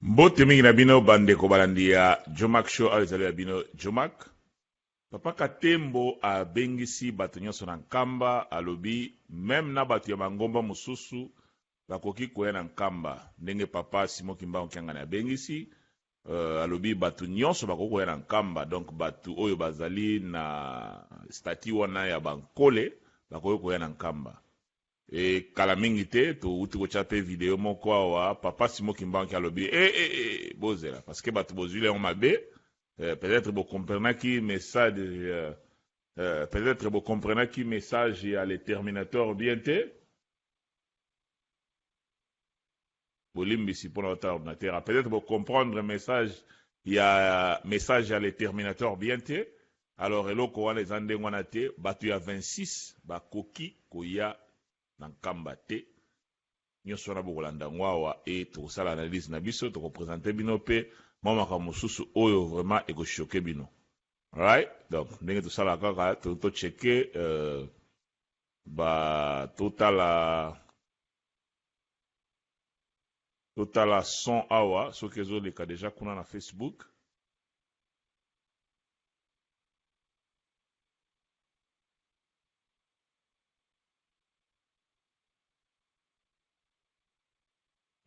Mbote mingi na bino bandeko balandi ya Djomack Show, awa ezali ya bino Djomack. Papa Katembo abengisi bato nyonso na Nkamba, alobi meme na bato ya mangomba mosusu bakoki koya na Nkamba, ndenge Papa Simon Kimbangu Kiangani abengisi. Euh, alobi bato nyonso bakoki koya na Nkamba, donc bato oyo bazali na statut wana ya bankole bakoki koya na Nkamba. E kala mingi te towuti kotya pe video moko awa papa Simon Kimbangu alobi e e e bozela parce que bato bozwili yango mabe euh, peut-être bo comprenaki message euh, euh, peut-être bo comprenaki message ya le terminator bien te. Bolimbisi pona otala ordinateur ah, peut-être bo comprendre message ya message ya le terminator bien te. Alors eloko wana eza ndenge wana te, bato ya 26 bakoki koya na Nkamba te. Nyonso wana bokolanda yango awa e tokosala analyse na biso, tokopresente bino pe mwa makambo mosusu oyo vraiment ekochoke bino. Right? Donc ndenge tosalaka kaka to, to checker euh, ba totala Totala son awa soki ezo leka dejà kuna na Facebook.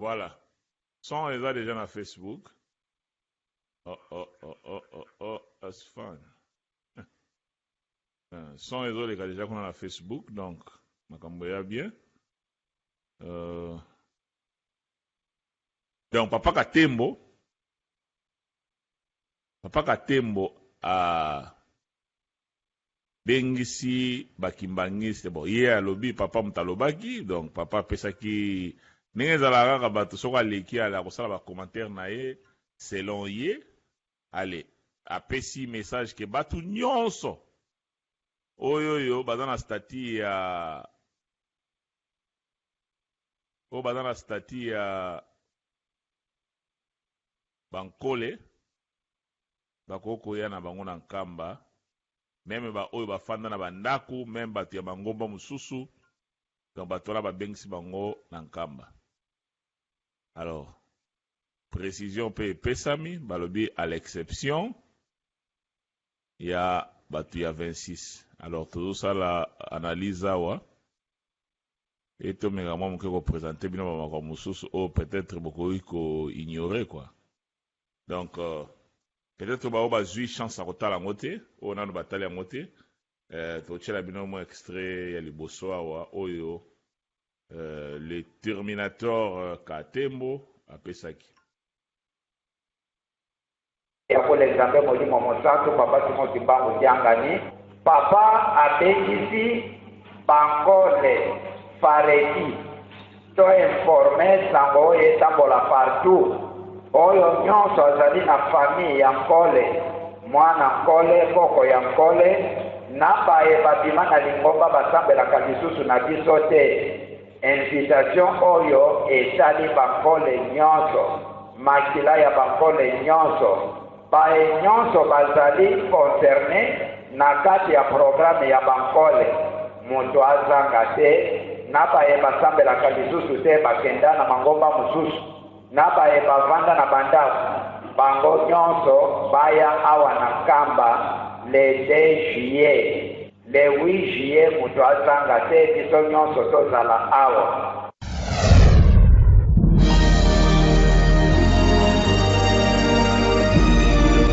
Voilà. Son eza dejà na Facebook. Oh oh oh oh oh oh that's fun. Euh, son ezoleka dejà kuna na Facebook donc makambo ya bien. Euh, donc papa Katembo, papa Katembo a bengisi ba kimbanguiste bon ye alobi papa moto alobaki donc papa apesaki ndenge ezalaka kaka bato soki aleki ala kosala ba commentaire na ye selon ye ale apesi message ke bato nyonso oyo oyo baza na statut ya oyo baza na statut ya bankole bakoki koya na bango na Nkamba, meme ba oyo bafanda na bandako, meme bato ya mangomba mosusu, donc bato wana babengisi bango na Nkamba. Alors precision mpe epesami, balobi à l'exception ya bato ya 26. Alors tozosala analyse awa et tomeka mwa moke ko presenter bino ba makambo mosusu oyo peut-être bokoki ko ignorer quoi. Donc euh, peut-être baoyo bazwi chance ya kotala yango te, oyo nano batali yango te, euh, totyela bino mwa extrait ya liboso awa oyo euh, le Terminator euh, Katembo apesaki. Ya kole Nzambe Molimo Mosantu Papa Simon Kimbangu Kiangani Papa abengisi bankole fareki to informe sango oyo etambola partout oyo nyonso azali na famille ya nkole mwana nkole koko ya nkole na baye babima na lingomba basambelaka lisusu na biso te Invitation oyo etali bankole nyonso, makila ya bankole nyonso, baye nyonso bazali concernes na kati ya programme ya bankole, moto azanga te, na baye basambelaka lisusu te bakenda na mangomba mosusu, na baye bavanda na bandako, bango nyonso baya awa na Nkamba le 2 juillet. Le 8 juillet moto azanga te biso nyonso tozala awa.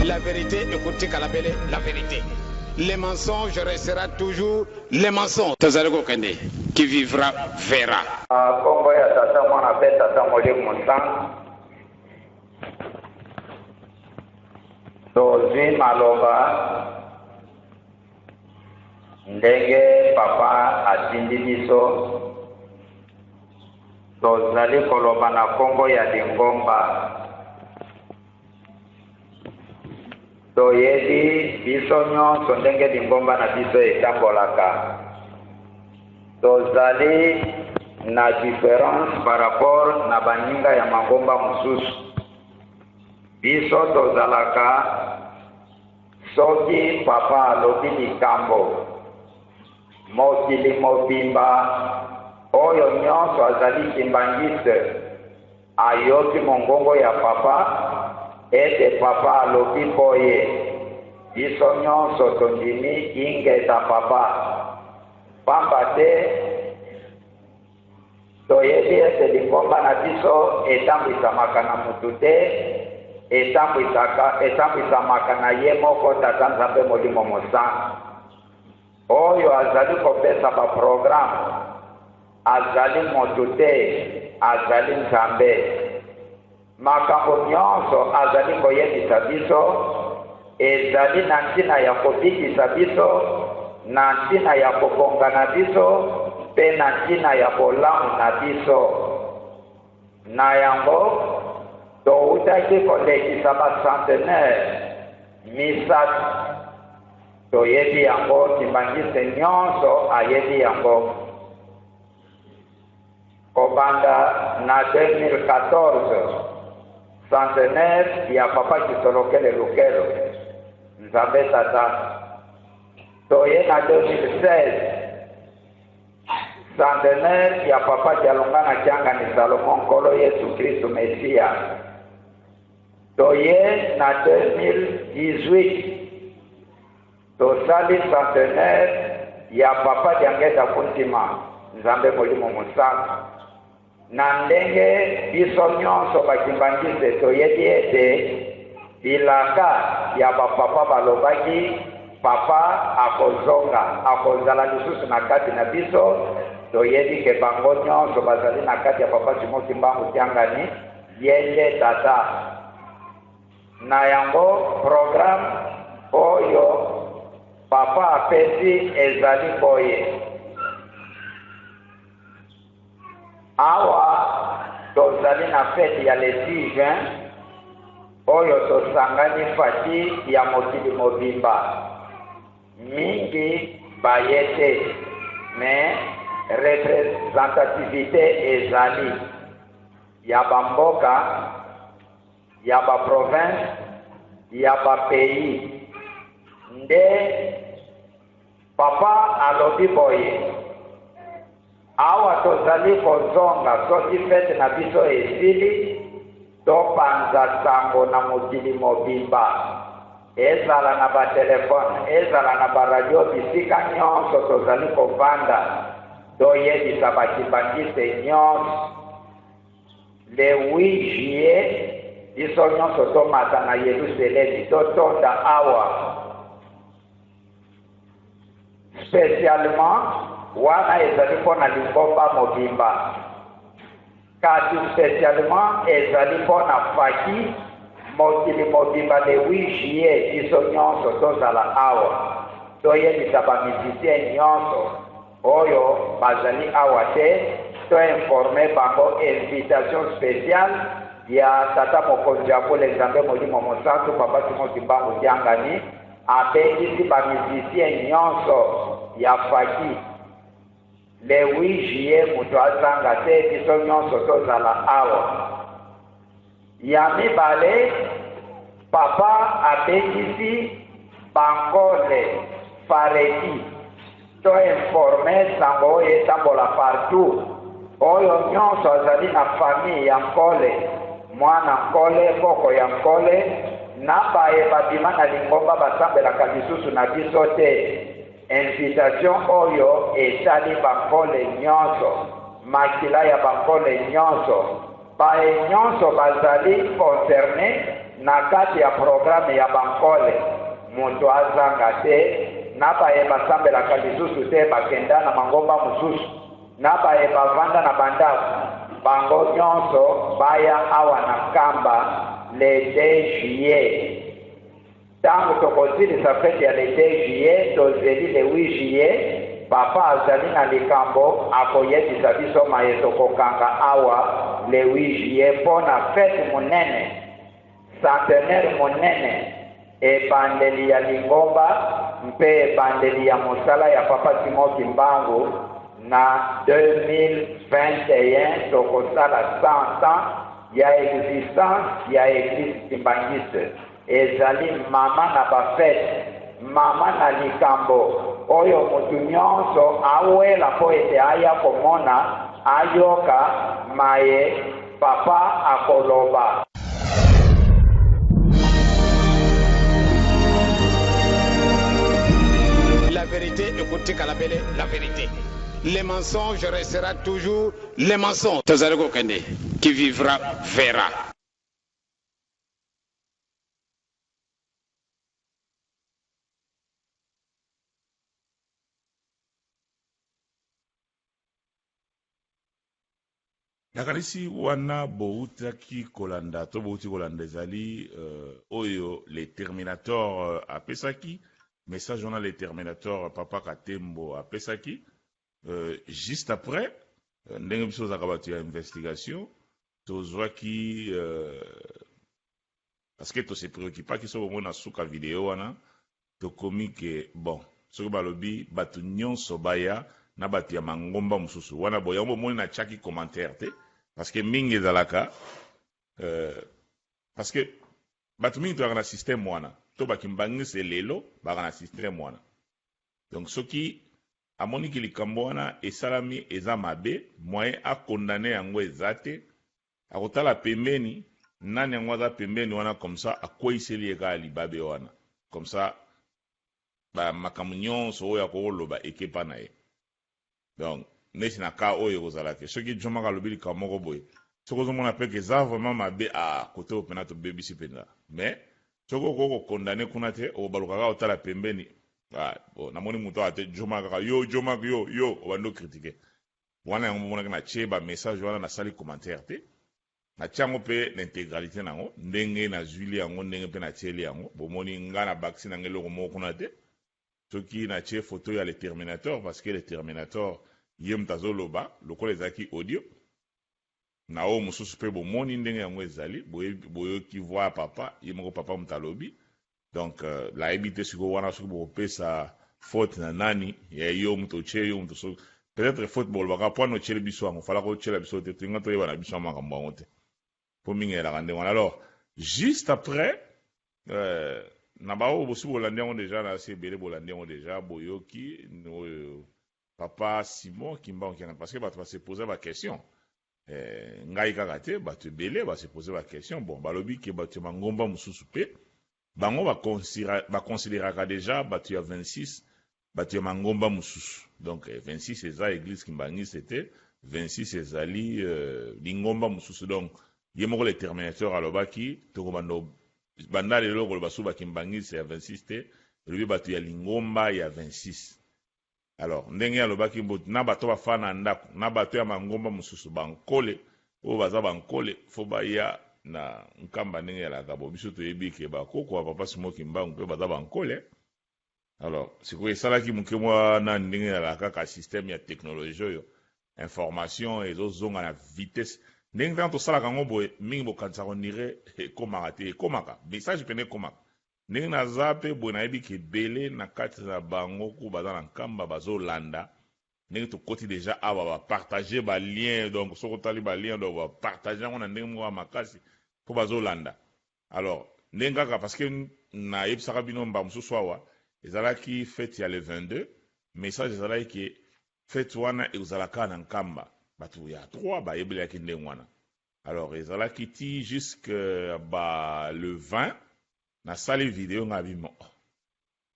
La verite ekotikala bele la verite. Le mensonge restera toujours le mensonge. Tozali kokende, qui vivra verra. Na kombo ya Tata, Mwana mpe Tata Molimo Mosantu, tozwi maloba Ndenge Papa atindi biso, tozali koloba na kombo ya lingomba. Toyebi biso nyonso ndenge lingomba na biso etambolaka. Tozali na difference par rapport na baninga ya mangomba mosusu. Biso tozalaka Soki papa alobi likambo, mokili mobimba oyo nyonso azali kimbanguiste. Ayoki mongongo ya Papa ete Papa alobi boye, Biso nyonso tondimi ingeta Papa, pamba te toyebi ete lingomba na biso etambwisamaka na mutu te, etambwisaka etambwisamaka na ye moko Tata Nzambe Molimo Mosantu, oyo azali kopesa ba programme. Azali moto te, azali Nzambe. Makambo nyonso azali koyebisa biso ezali na ntina ya kobikisa biso, na ntina ya kobonga na biso mpe na ntina ya bolamu na biso. Na yango, toutaki kolekisa ba centenaires misatu. Toyebi yango, Kimbanguiste nyonso ayebi yango. Kobanda na 2014, centenaire ya Papa Kisolokele Lukelo, Nzambe Tata, toye na 2016, centenaire ya Papa Dialungana Kiangani Salomon, Nkolo Yesu Kristu Mesiya, toye na 2018, tosali centenaire ya Papa Diangenda Kuntima, Nzambe Molimo Mosantu. Na ndenge biso nyonso ba Kimbanguiste toyebi ete bilaka ya ba papa balobaki Papa akozonga, akozala lisusu na kati na biso, toyebi ke bango nyonso bazali na kati ya Papa Simon Kimbangu Kiangani, ye nde Tata. Na yango, programme oyo Papa apesi ezali boye. Awa tozali na fete ya le 6 juin oyo tosangani fati ya mokili mobimba. Mingi baye te mais representativite ezali ya ba mboka, ya ba provinces, ya ba pays nde. Papa alobi boye, Awa tozali kozonga soki fete na biso esili, topanza sango na mokili mobimba, ezala na ba telephone, ezala na ba radio, bisika nyonso tozali kovanda, toyebisa ba kimbanguiste nyonso. Le 8 juillet, biso nyonso tomata na Yeluselemi, totonda awa. Specialement, wana ezali mpo na lingomba mobimba. Kasi specialement ezali mpo na faki, mokili mobimba le 8 juillet biso nyonso tozala awa. Toyebisa ba musiciens nyonso oyo bazali awa te, to informer bango invitation speciale ya tata mokonzi ya bule Nzambe Molimo Mosantu Papa Simon Kimbangu Kiangani. Abengisi ba musiciens nionso ya Faki le 8 juillet mutu azanga te biso nionso tozala awa. Ya mibale papa abengisi bankole Faredi to informe sango oyo etambola partout oyo nionso azali na famille ya nkole mwana nkole koko ya nkole na baye babima na lingomba basambelaka lisusu na biso te invitation oyo etali bankole nionso makila ya bankole nionso baye nionso bazali concerne na kati ya programme ya bankole moto azanga te na baye basambelaka lisusu te bakenda na mangomba mosusu na baye bavanda na bandako bango nyonso baya awa na Nkamba le 2 juillet. Tango tokosilisa fete ya le 2 juillet, tozeli le 8 juillet, Papa azali na likambo akoyebisa biso maye tokokanga awa le 8 juillet mpo na fete monene, centenaire monene, ebandeli ya lingomba mpe ebandeli ya mosala ya Papa Simon Kimbangu na 2021 tokosala 100 ans ya existence ya Eglise Kimbanguiste. Ezali mama na ba fete, mama na likambo oyo mutu nyonso awela mpo ete aya komona, ayoka maye. Papa akoloba. La verite ekotikala bele la verite. Le mensonge restera toujours le mensonge. Tozali kokende, qui vivra verra. Nakanisi wana bowutaki kolanda to bowuti kolanda ezali oyo le terminator apesaki message wana le terminator papa Katembo apesaki juste après ndenge biso tozalaka bato ya investigation tozwaki parce que to se preoccupaki soki bomoni na suka video wana Tokomi ke bon soki balobi batu nionso baya na batu ya mangomba mosusu wana bon yango bomoni na tiaki commentaire te parce que mingi ezalaka parce que batu mingi tozalaka na système wana to ba kimbanguiste lelo bazalaka na système wana donc soki amoni ke likambo wana esalami eza mabe moyen a condamner yango eza te Akotala pembeni nani yango aza pembeni wana comme ça akweyiseli ye kaka libabe wana comme ça ba makambo nionso oyo akoki koloba eke epa na ye. Donc neti na cas oyo ekozala ke soki Djo Maka alobi likambo moko boye soki ozomona pe ke eza vraiment mabe ah kote oyo pena tobebisi penza mais soki okoki ko condamner kuna te okobaluka kaka otala pembeni ah bon namoni mutu awa te Djo Maka kaka yo Djo Maka yo yo obandi o critiquer. Wana yango bomonaki na tie ba message wana na sali commentaire te na tie yango pe na integralite na yango ndenge na zuili yango ndenge pe na tieli yango bomoni nga na bakisi na nga eloko moko kuna te soki na tie photo ya le terminator parce que le terminator ye moto azo loba lokola ezalaki audio na oyo mosusu pe bomoni ndenge yango ezali boyoki voix ya papa ye moko papa moto alobi Donc nayebi te sikoyo wana soki bokopesa faute na nani ya yo moto otie yo moto soki peut-être faute bolobaka mpo wana otieli biso yango falaka otiela biso te tolinga toyeba na biso ya makambo yango te mpo mingi elaka ndenge wana. Alors juste après na baoyo bosi bolandi yango deja na si ebele bolandi yango deja boyoki oyo papa Simon Kimbangu Kiangani parce que bato ba se poser ba question. Ngai kaka te, bato ebele ba se poser ba questions. Bon, balobi ke bato ya mangomba mosusu pe bango ba consideraka dejà bato ya 26 bato ya mangomba mosusu. Donc 26 eza eglise kimbanguiste te, 26 ezali lingomba mosusu. Donc ye moko le terminateur alobaki tokobanda banda lelo koloba su ba kimbanguiste ya 26 te, elobi bato ya lingomba ya 26. Alors ndenge alobaki mbo na bato ba na ndako na bato ya mangomba mosusu ba nkole oyo baza ba nkole fo baya na nkamba ndenge elaka bo biso toyebi ke ba koko ya papa Simon Kimbangu pe baza ba nkole. Alors sikoyo esalaki moke mwa nani ndenge elaka kaka système ya technologie oyo information ezozonga na vitesse ndenge ntango tosalaka yango boye mingi bokanisaka onire ekomaka te ekomaka message pene ekomaka. Ndenge naza pe boye nayebi ke ebele na kati na bango ku baza na nkamba bazo landa ndenge tokoti dejà awa ba partager ba lien donc soki otali ba lien donc ba partager yango na ndenge moko ya makasi po bazo landa alors ndenge kaka parce que nayebisaka bino mbala mosusu awa ezalaki fete ya le 22 message ezalaki ke fete wana ekozala kaka na nkamba bato ya 3 bayebelaki ndenge wana. Alors ezalaki ti jusque ba le 20 nasali video nga abima oh.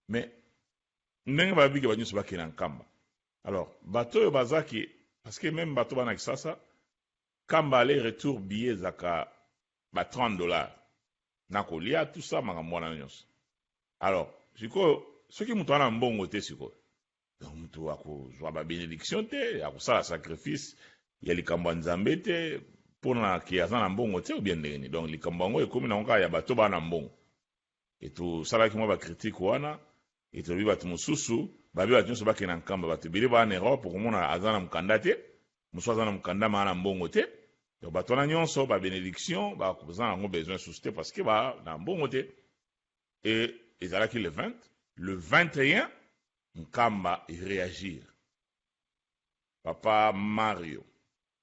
Mais ndenge babiki ba nyonso bakende na Nkamba. Alors bato oyo bazaki parce que même bato bana Kisasa Nkamba aller retour billet ezaka ba 30 $ na kolia tout ça makambo wana nyonso. Alors sikoyo soki moto wana mbongo te sikoyo donc moto akozwa ba benediction te, akosala sacrifice ya likambo ya Nzambe te mpona ke aza na mbongo te ou bien ndenge nini. Donc likambo yango ekomi nango kaka ya bato baa na mbongo. E tosalaki mwa ba critique wana e tolobi bato mosusu babi bato nyonso bakende na Nkamba, bato ebele baa na Europe okomona aza na mokanda te, mosusu aza na mokanda maa na mbongo te. Donc bato wana nyonso ba benediction baza na yango besoin susu te parce que ba na mbongo te. E ezalaki le 20, le 21 Nkamba reagir. Papa Mario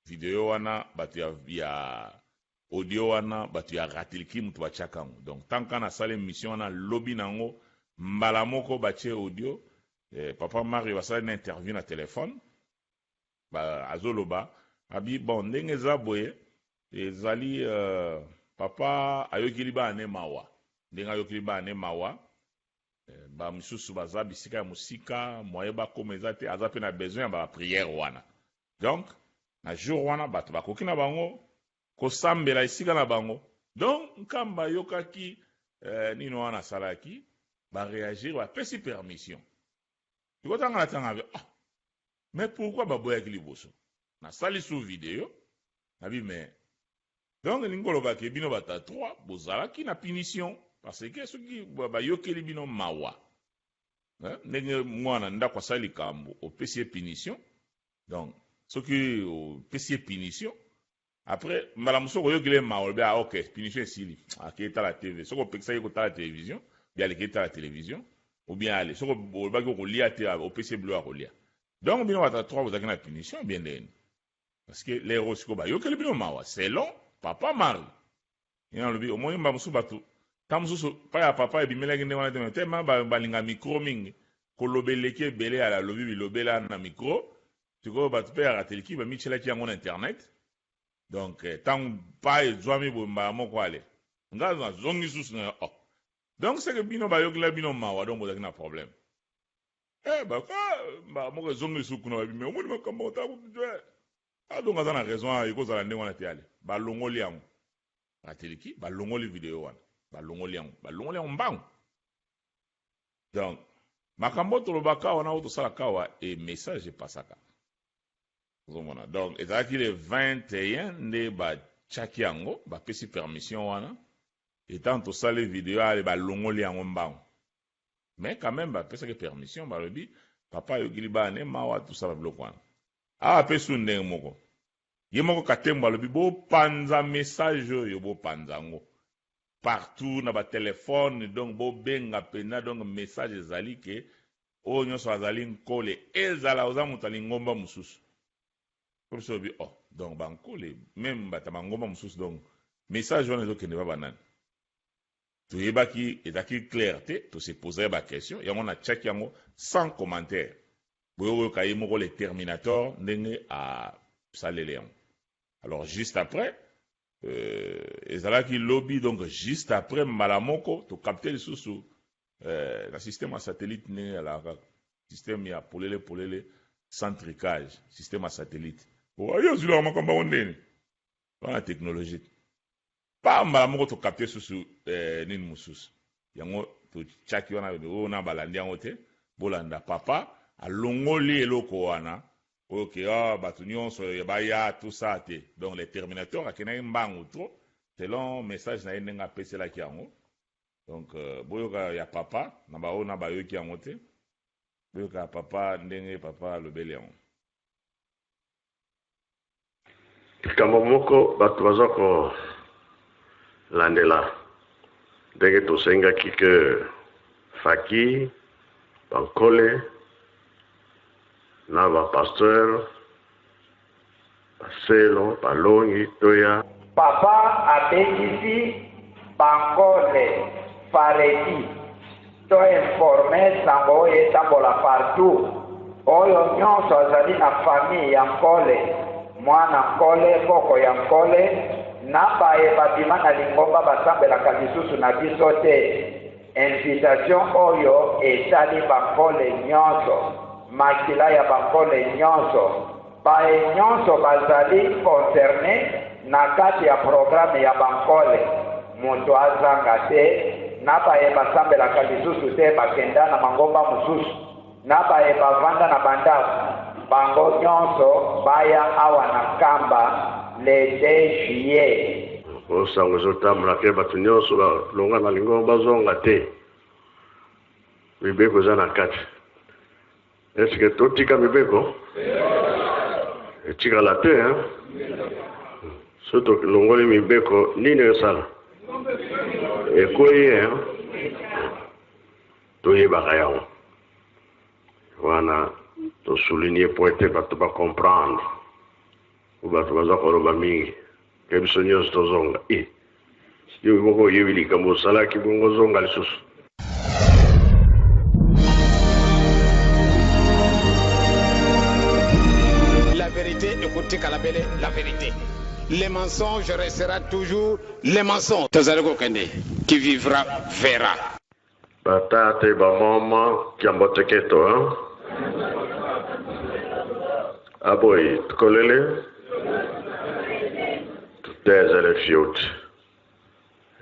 video wana bato ya audio wana bato ya Ratilki mutu batiaka yango. Donc tant que nasala émission wana lobi nango mbala moko batie audio papa Mario basali na interview na téléphone ba azoloba abi bon ndenge eza boye. Ezali euh, papa ayokeli bana ne mawa, ndenge ayokeli bana ne mawa, eh, ba misusu baza bisika ya mosika, moyen bakoma eza te, aza pe na besoin ya ba prière wana. Donc na jour wana bato bakoki na bango kosambela esika na bango. Donc Nkamba ayokaki eh, nini wana asalaki, ba reagir, bapesi permission. Likotanga na tanga ah, mais pourquoi baboyaki liboso? Nasali sous video nabi mais donc elingi koloba ke bino bato ya 3 bozalaki na punition parce que soki bayokeli bino mawa ndenge mwana ndako asali likambo opesi ye punition, donc soki opesi ye punition après mbala mosusu okoyokela ye mawa, olobi ah ok, punition esili, akei tala TV. Soki opekisaki kotala télévision, bi aleki tala télévision, ou bien ale soki olobaki okolia te, opesi ye biloko ya kolia. Donc bino bato ya 3 bozalaki na punition bien ndeni, parce que lero sikoyo bayokeli bino mawa selon papa Marie. Ye alobi omoni mba mosusu bato ntango mosusu pa ya papa ebimelaki ndenge wana te, mais tellement balinga micro mingi, koloba eleki ebele, ala alobi bilobela na micro. Sikoyo bato mpe ya rateliki bamitielaki yango na internet. Donc ntango pa ezwami boye mbala moko, ale nga nazongi susu na oh. Donc c'est que bino bayokela bino mawa, donc bozalaki na problème. Eh, baka mbala moko ezongi lisusu kuna, babi me omoni makambo otala, donc aza na raison, ekozala ndenge wana te. Ale balongoli yango, rateliki balongoli video wana, balongoli yango, balongoli yango mbangu. Donc makambo tolobaka wana, oyo tosalaka awa, e message epasaka, ozomona. Donc ezalaki le 21 nde batiaki yango, bapesi permission wana. Etant tosali video, ale balongoli yango mbangu, mais quand même bapesaki permission, balobi papa ayokili bana ne mawa, tosala biloko wana. Awa mpe su ndenge moko, ye moko Katembo alobi bopanza message oyo, bopanza yango partout na batelefone, donc bobenga mpenza. Donc message ezali ke oyo nyonso azali nkole, ezala oza moto ya lingomba mosusu, po biso olobi oh, donc bankole même bato ya mangomba mosusu. Donc message wana ezokende pa banani? Toyebaki ezalaki clair te, tose posaki baquestion yango, natiaki yango sans commentaire. Boyokoyoka ye moko le Terminator ndenge asaleli yango. Alors juste après ezalaki lobi, donc juste après mbala moko tokapte lisusu na système ya satellite, ndenge ezalaka kaka système ya polele polele, sans trucage, système ya satellite. Oyo ozwilaka makambo yango ndeni wana, technologie pa mbala moko tokapte susu nini mosusu yango totiaki wana. Oyo na balandi yango te, bolanda papa alongoli eloko wana oyo ke ah, bato nyonso baya, tout ça te. Donc le Terminator akendaki mbangu trop selon message na ye ndenge apeselaki yango. Donc boyoka ya papa na baoyo na bayoki yango te, boyoka ya papa ndenge papa alobeli yango. Likambo moko bato baza kolandela, ndenge tosengaki ke faki bankole na bapasteur, baselo, balongi toya. Papa abengisi bankole fareti to informe sango oyo etambola partout. Oyo nyonso azali na famille ya nkole, mwana nkole, koko ya nkole, na baye babima na lingomba, basambelaka lisusu na biso te, invitation oyo etali bankole nyonso, makila ya bankole nyonso, baye nyonso bazali concerné na kati ya programme ya bankole, moto azanga te, na baye basambelaka lisusu te, bakenda na mangomba mosusu, na baye bavanda na bandako, bango nyonso baya awa na Nkamba le 2 juillet. Osango ezotambola ke bato nyonso balonga na lingomba bazonga te, mibeko eza na kati. Eske totika mibeko etikala te, hein? So tolongoli mibeko, nini esala ekwei, hein? Toyebaka yango wana, tosouligne po ete bato bacomprendre, po bato baza koloba mingi ke biso nyonso tozonga. E yo moko oyebi likambo osalaki, bongo ozonga lisusu. La vérité ekotikala bele la vérité. Le mensonge restera toujours le mensonge. Tozali kokende, qui vivra verra. Ba tata ba mama kiambote keto hein? Aboyi tukolele tutezele fioti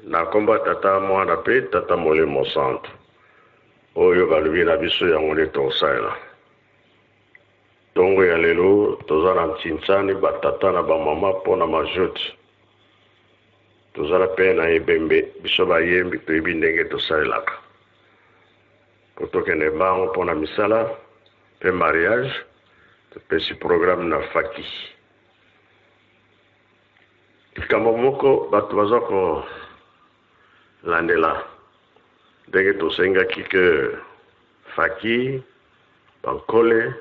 na kombo ya tata mwana mpe tata molimo santu oyo balobi na biso yango nde tokosalela Tongo ya lelo toza na ntsinsani ba tata na ba mama mpo na majote. Tozala mpe na ebembe biso bayembi toyebi ndenge tosalelaka. Mpo tokende mbango mpo na misala mpe mariage topesi programme na faki. Likambo moko bato baza kolandela ndenge tosengaki ke faki Bankole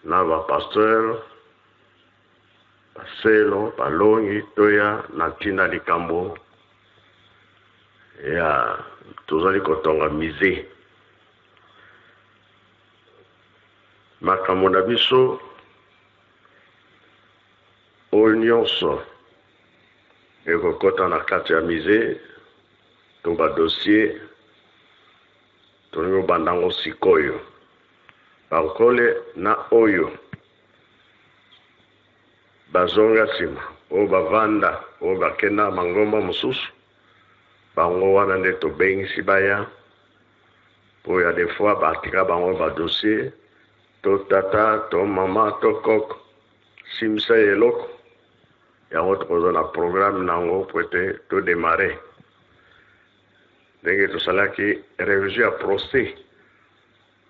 na ba pasteur baselo balongi toya na ntina likambo ya tozali kotonga musee makambo na biso oyo nyonso ekokota na kati ya musee to ba dossier Tolingi kobanda yango sikoyo. Bankole na oyo bazonga nsima, oyo bavanda, oyo bakenda mangomba mosusu, bango wana nde tobengisi baya, mpo ya des fois batika bango ba dossier, to tata, to mama, to koko, simisa ye eloko, yango tokozwa na programme na yango mpo ete to demarrer. Ndenge tosalaki revision ya procès,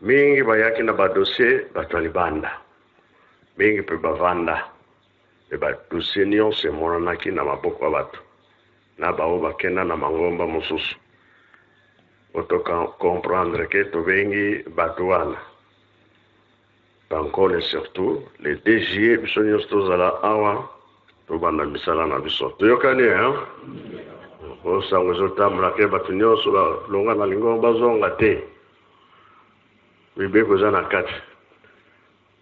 mingi bayaki na ba dossier bato ya libanda, mingi mpe bavanda, mpe ba dossier nionso emonanaki na maboko ya bato na baoyo bakenda na mangomba mosusu. Po to comprendre que tobengi bato wana bankole surtout le 2 juillet biso nionso tozala awa tobanda misala na biso. Toyokani hein? Po sango ezotambola ke bato nionso balonga na lingomba bazonga te. Mibeko eza na kati.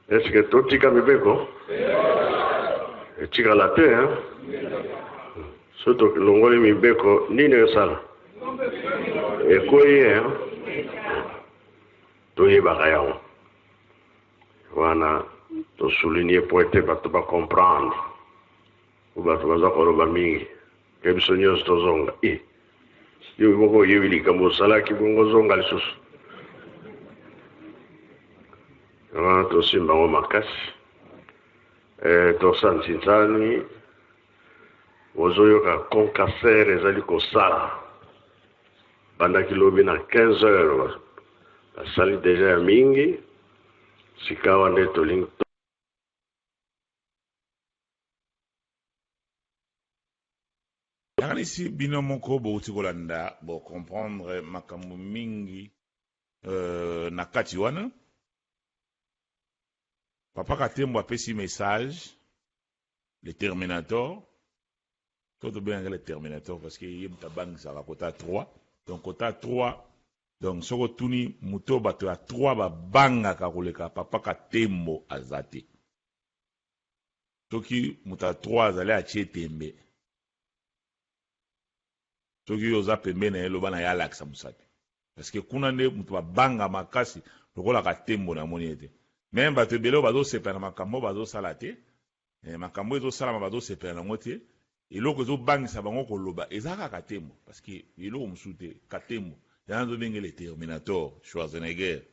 Est-ce que totika mibeko? Etikala te hein? Soki tolongoli mibeko nini esala? Ekweyi hein? Toyebaka yango. Wana to souligner po ete bato ba comprendre. Po bato baza koloba mingi ke biso nyonso tozonga. Eh, yo moko oyebi likambo osalaki bongo ozonga lisusu. Wana tosimba yango makasi. Eh, tosa nsinsani ozoyoka concasseur ezali kosala Bandaki lobi na 15 heures basali deja ya mingi sikawa nde tolingi Nakanisi bino moko bowuti kolanda bo comprendre makambo mingi euh, na kati wana. Papa Katembo apesi message le Terminator To tobengaka le terminator parce que ye moto abangisaka kota 3 donc kota 3 donc soki otuni moto oyo bato ya 3 babangaka koleka papa katembo aza te soki moto ya 3 azali atie tembe soki yo oza pembeni na ye loba na ye alakisa mosapi parce que kuna nde moto babanga makasi lokola katembo namoni ye te meme bato ebele oyo bazosepela na makambo oyo bazosala te Eh, makambo ezo salama bazo sepela nango te. Eloko ezo bangisa bango koloba eza kaka Katembo parce que eloko mosusu te Katembo. Yango nazo benge le Terminator, Schwarzenegger.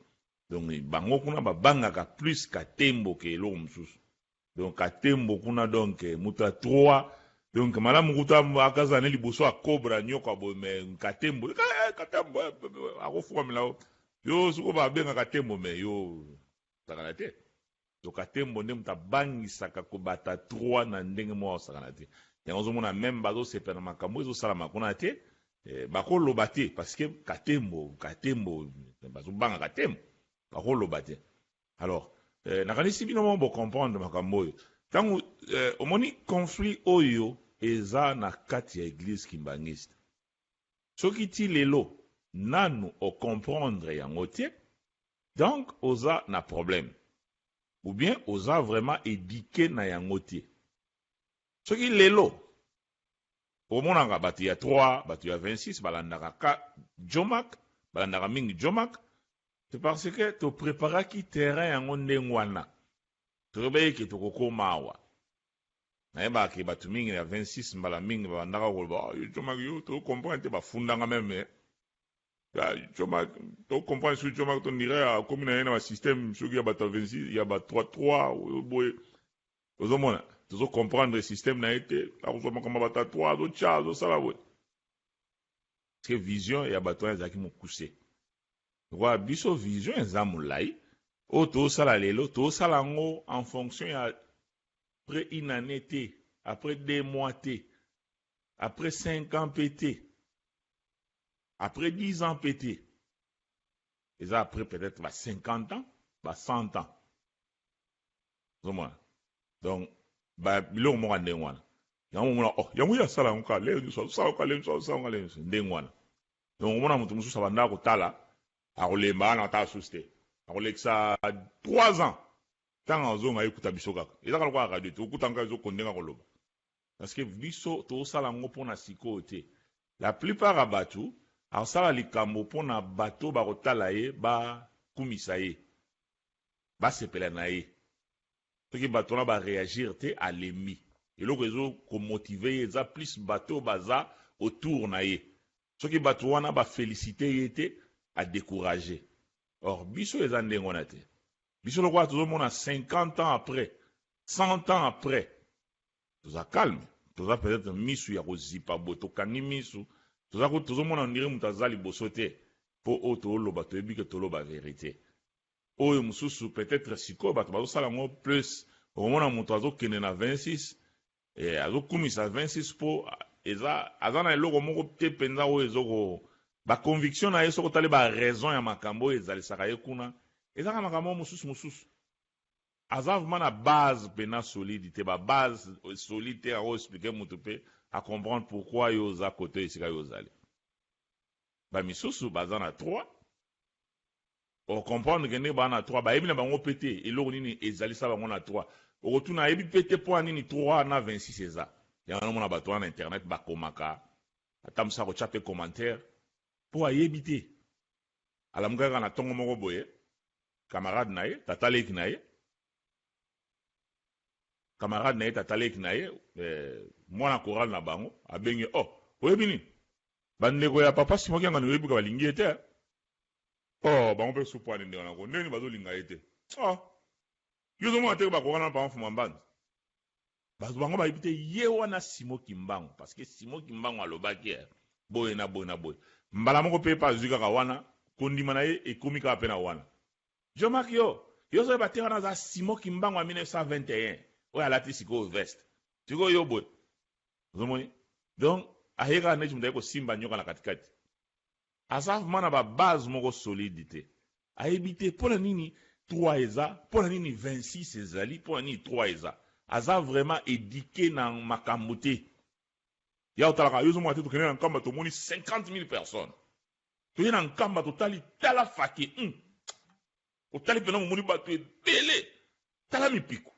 Donc bango kuna babangaka plus Katembo ke eloko mosusu. Donc Katembo kuna donc moto ya 3 donc malamu kutu akazala ne liboso ya cobra nyoka boye mais Katembo Katembo akofukamela yo. Yo soko babenga Katembo mais yo sakana te. Donc Katembo nde moto abangisaka kobata 3 na ndenge moko akosakana te. Yango ozomona meme bazosepela na makambo ezosalama kuna te, eh, bakoloba te parce que Katembo, Katembo, bazobanga Katembo, bakoloba te. Alors, eh, nakanisi bino moko bocomprendre makambo oyo. Ntango eh, omoni conflit oyo eza na kati ya eglise kimbanguiste, soki ti lelo nanu ocomprendre yango te, Donc oza na problème ou bien oza vraiment eduque na yango te. Soki lelo omonaka bato ya 3, bato ya 26 balandaka ka Jomack, balandaka mingi Jomack, c'est parce que to preparaki terrain yango ndenge wana. Toyebaki ke tokokoma awa. Nayebaka ke bato mingi ya 26 mbala mingi babandaka koloba, oh, yo Jomack yo to comprendre te, bafundanga meme. Ya, Jomack, to comprendre soki Jomack to ndire akomi na ye na ba système soki ya bato ya 26, ya ba 3 3 oyo boye. Ozomona, tozo comprendre système na ye te, akozwa makambo ya bato ya 3, azotya, azosala boye. Parce que vision ya bato wana ezalaki mokuse. Lokola biso vision eza molai, oyo tozosala lelo, tozosala yango en fonction ya après une année te, après 2 mois te, après 5 ans pe te, après 10 ans pe te. Eza après peut-être ba 50 ans, ba 100 ans. Ozomona? Donc, ba biloko moko ya ndenge wana. Yango omona, oh, yango ye asala yango kaka lelo nyonso, azosala yango kaka lelo nyonso, azosala yango kaka lelo nyonso, ndenge wana. Donc omona moto mosusu abandaka kotala, akolemba wana atala susu te. Akolekisa 3 ans, ntango azonga ye kuta biso kaka. Eza kaka lokola radio te, okuta kaka ezokonde kaka koloba. Parce que biso tozosala yango mpona sikoyo te. La plupart ya bato akosala likambo mpona bato bakotala ye, bakumisa ye, basepela na ye. Soki bato wana ba reagir te, alembi. Eloko ezo ko motiver ye eza plus bato baza autour na ye. Soki bato wana ba feliciter ye te, a decourager. Or biso eza ndenge wana te. Biso lokola tozomona 50 ans après, 100 ans après, toza calme, toza peut-être misu ya kozipa boye, tokangi misu, toza ko tozomona on dirait moto aza liboso te, po oyo toloba toyebi ke toloba verite. Oyo mosusu peut-être sikoyo bato bazosala yango plus, okomona moto azokende na 26, azokumisa 26 po eza aza na eloko moko te mpenza oyo ezoko ba conviction na ye. Soki otali ba raison ya makambo oyo ezalisaka ye kuna, ezaka makambo mosusu mosusu. Aza vraiment na base pena solide te, ba base solide te ako expliquer moto pe a comprendre pourquoi yo oza kote esika yo ozali. Ba misusu baza na 3, o comprendre ke ndenge baza na 3, bayebi na bango pe te eloko nini ezalisa bango na 3. Okotuna ayebi pe te mpo nini 3 na 26 eza. Yango namona bato wana na internet bakomaka, ata mosusu akotya pe commentaire mpo ayebi te. Alamuka kaka na ntongo moko boye, camarade na ye, tata leki na ye, camarade na ye, tata leki na ye, mwana chorale na bango, abengi, oh, oyebi nini? Bandeko ya papa Simon Kiangani oyebi ka balingi ye te. Oh, bango mpe supu wana ndeko nako ndenge bazolinga ye te. Oh, yo ozomona te bakokana na papa Mfuma Mbanza. Bato bango bayebi te ye wana Simon Kimbangu, parce que Simon Kimbangu alobaki boye na boye na boye. Mbala moko pe pa azwi kaka wana, kondima na ye ekomi kaka pe na wana. Jomack yo, yo ozoyeba te wana aza Simon Kimbangu ya 1921, oyo alati sikoyo veste. Sikoyo yo boye. Ozomoni? Donc, aye kaka neti moto aye kosimba nyoka na katikati. Aza vraiment na ba base moko solide te. Ayebi te mpona nini 3 eza, mpona nini 26 ezali, mpona nini 3 eza. Aza vraiment éduqué na makambo te. Ya otalaka yo ozomona te tokende na Nkamba tomoni 50 000 personnes. Toye na Nkamba totali tala fake. Otali mpena momoni bato ebele. Tala mipiku.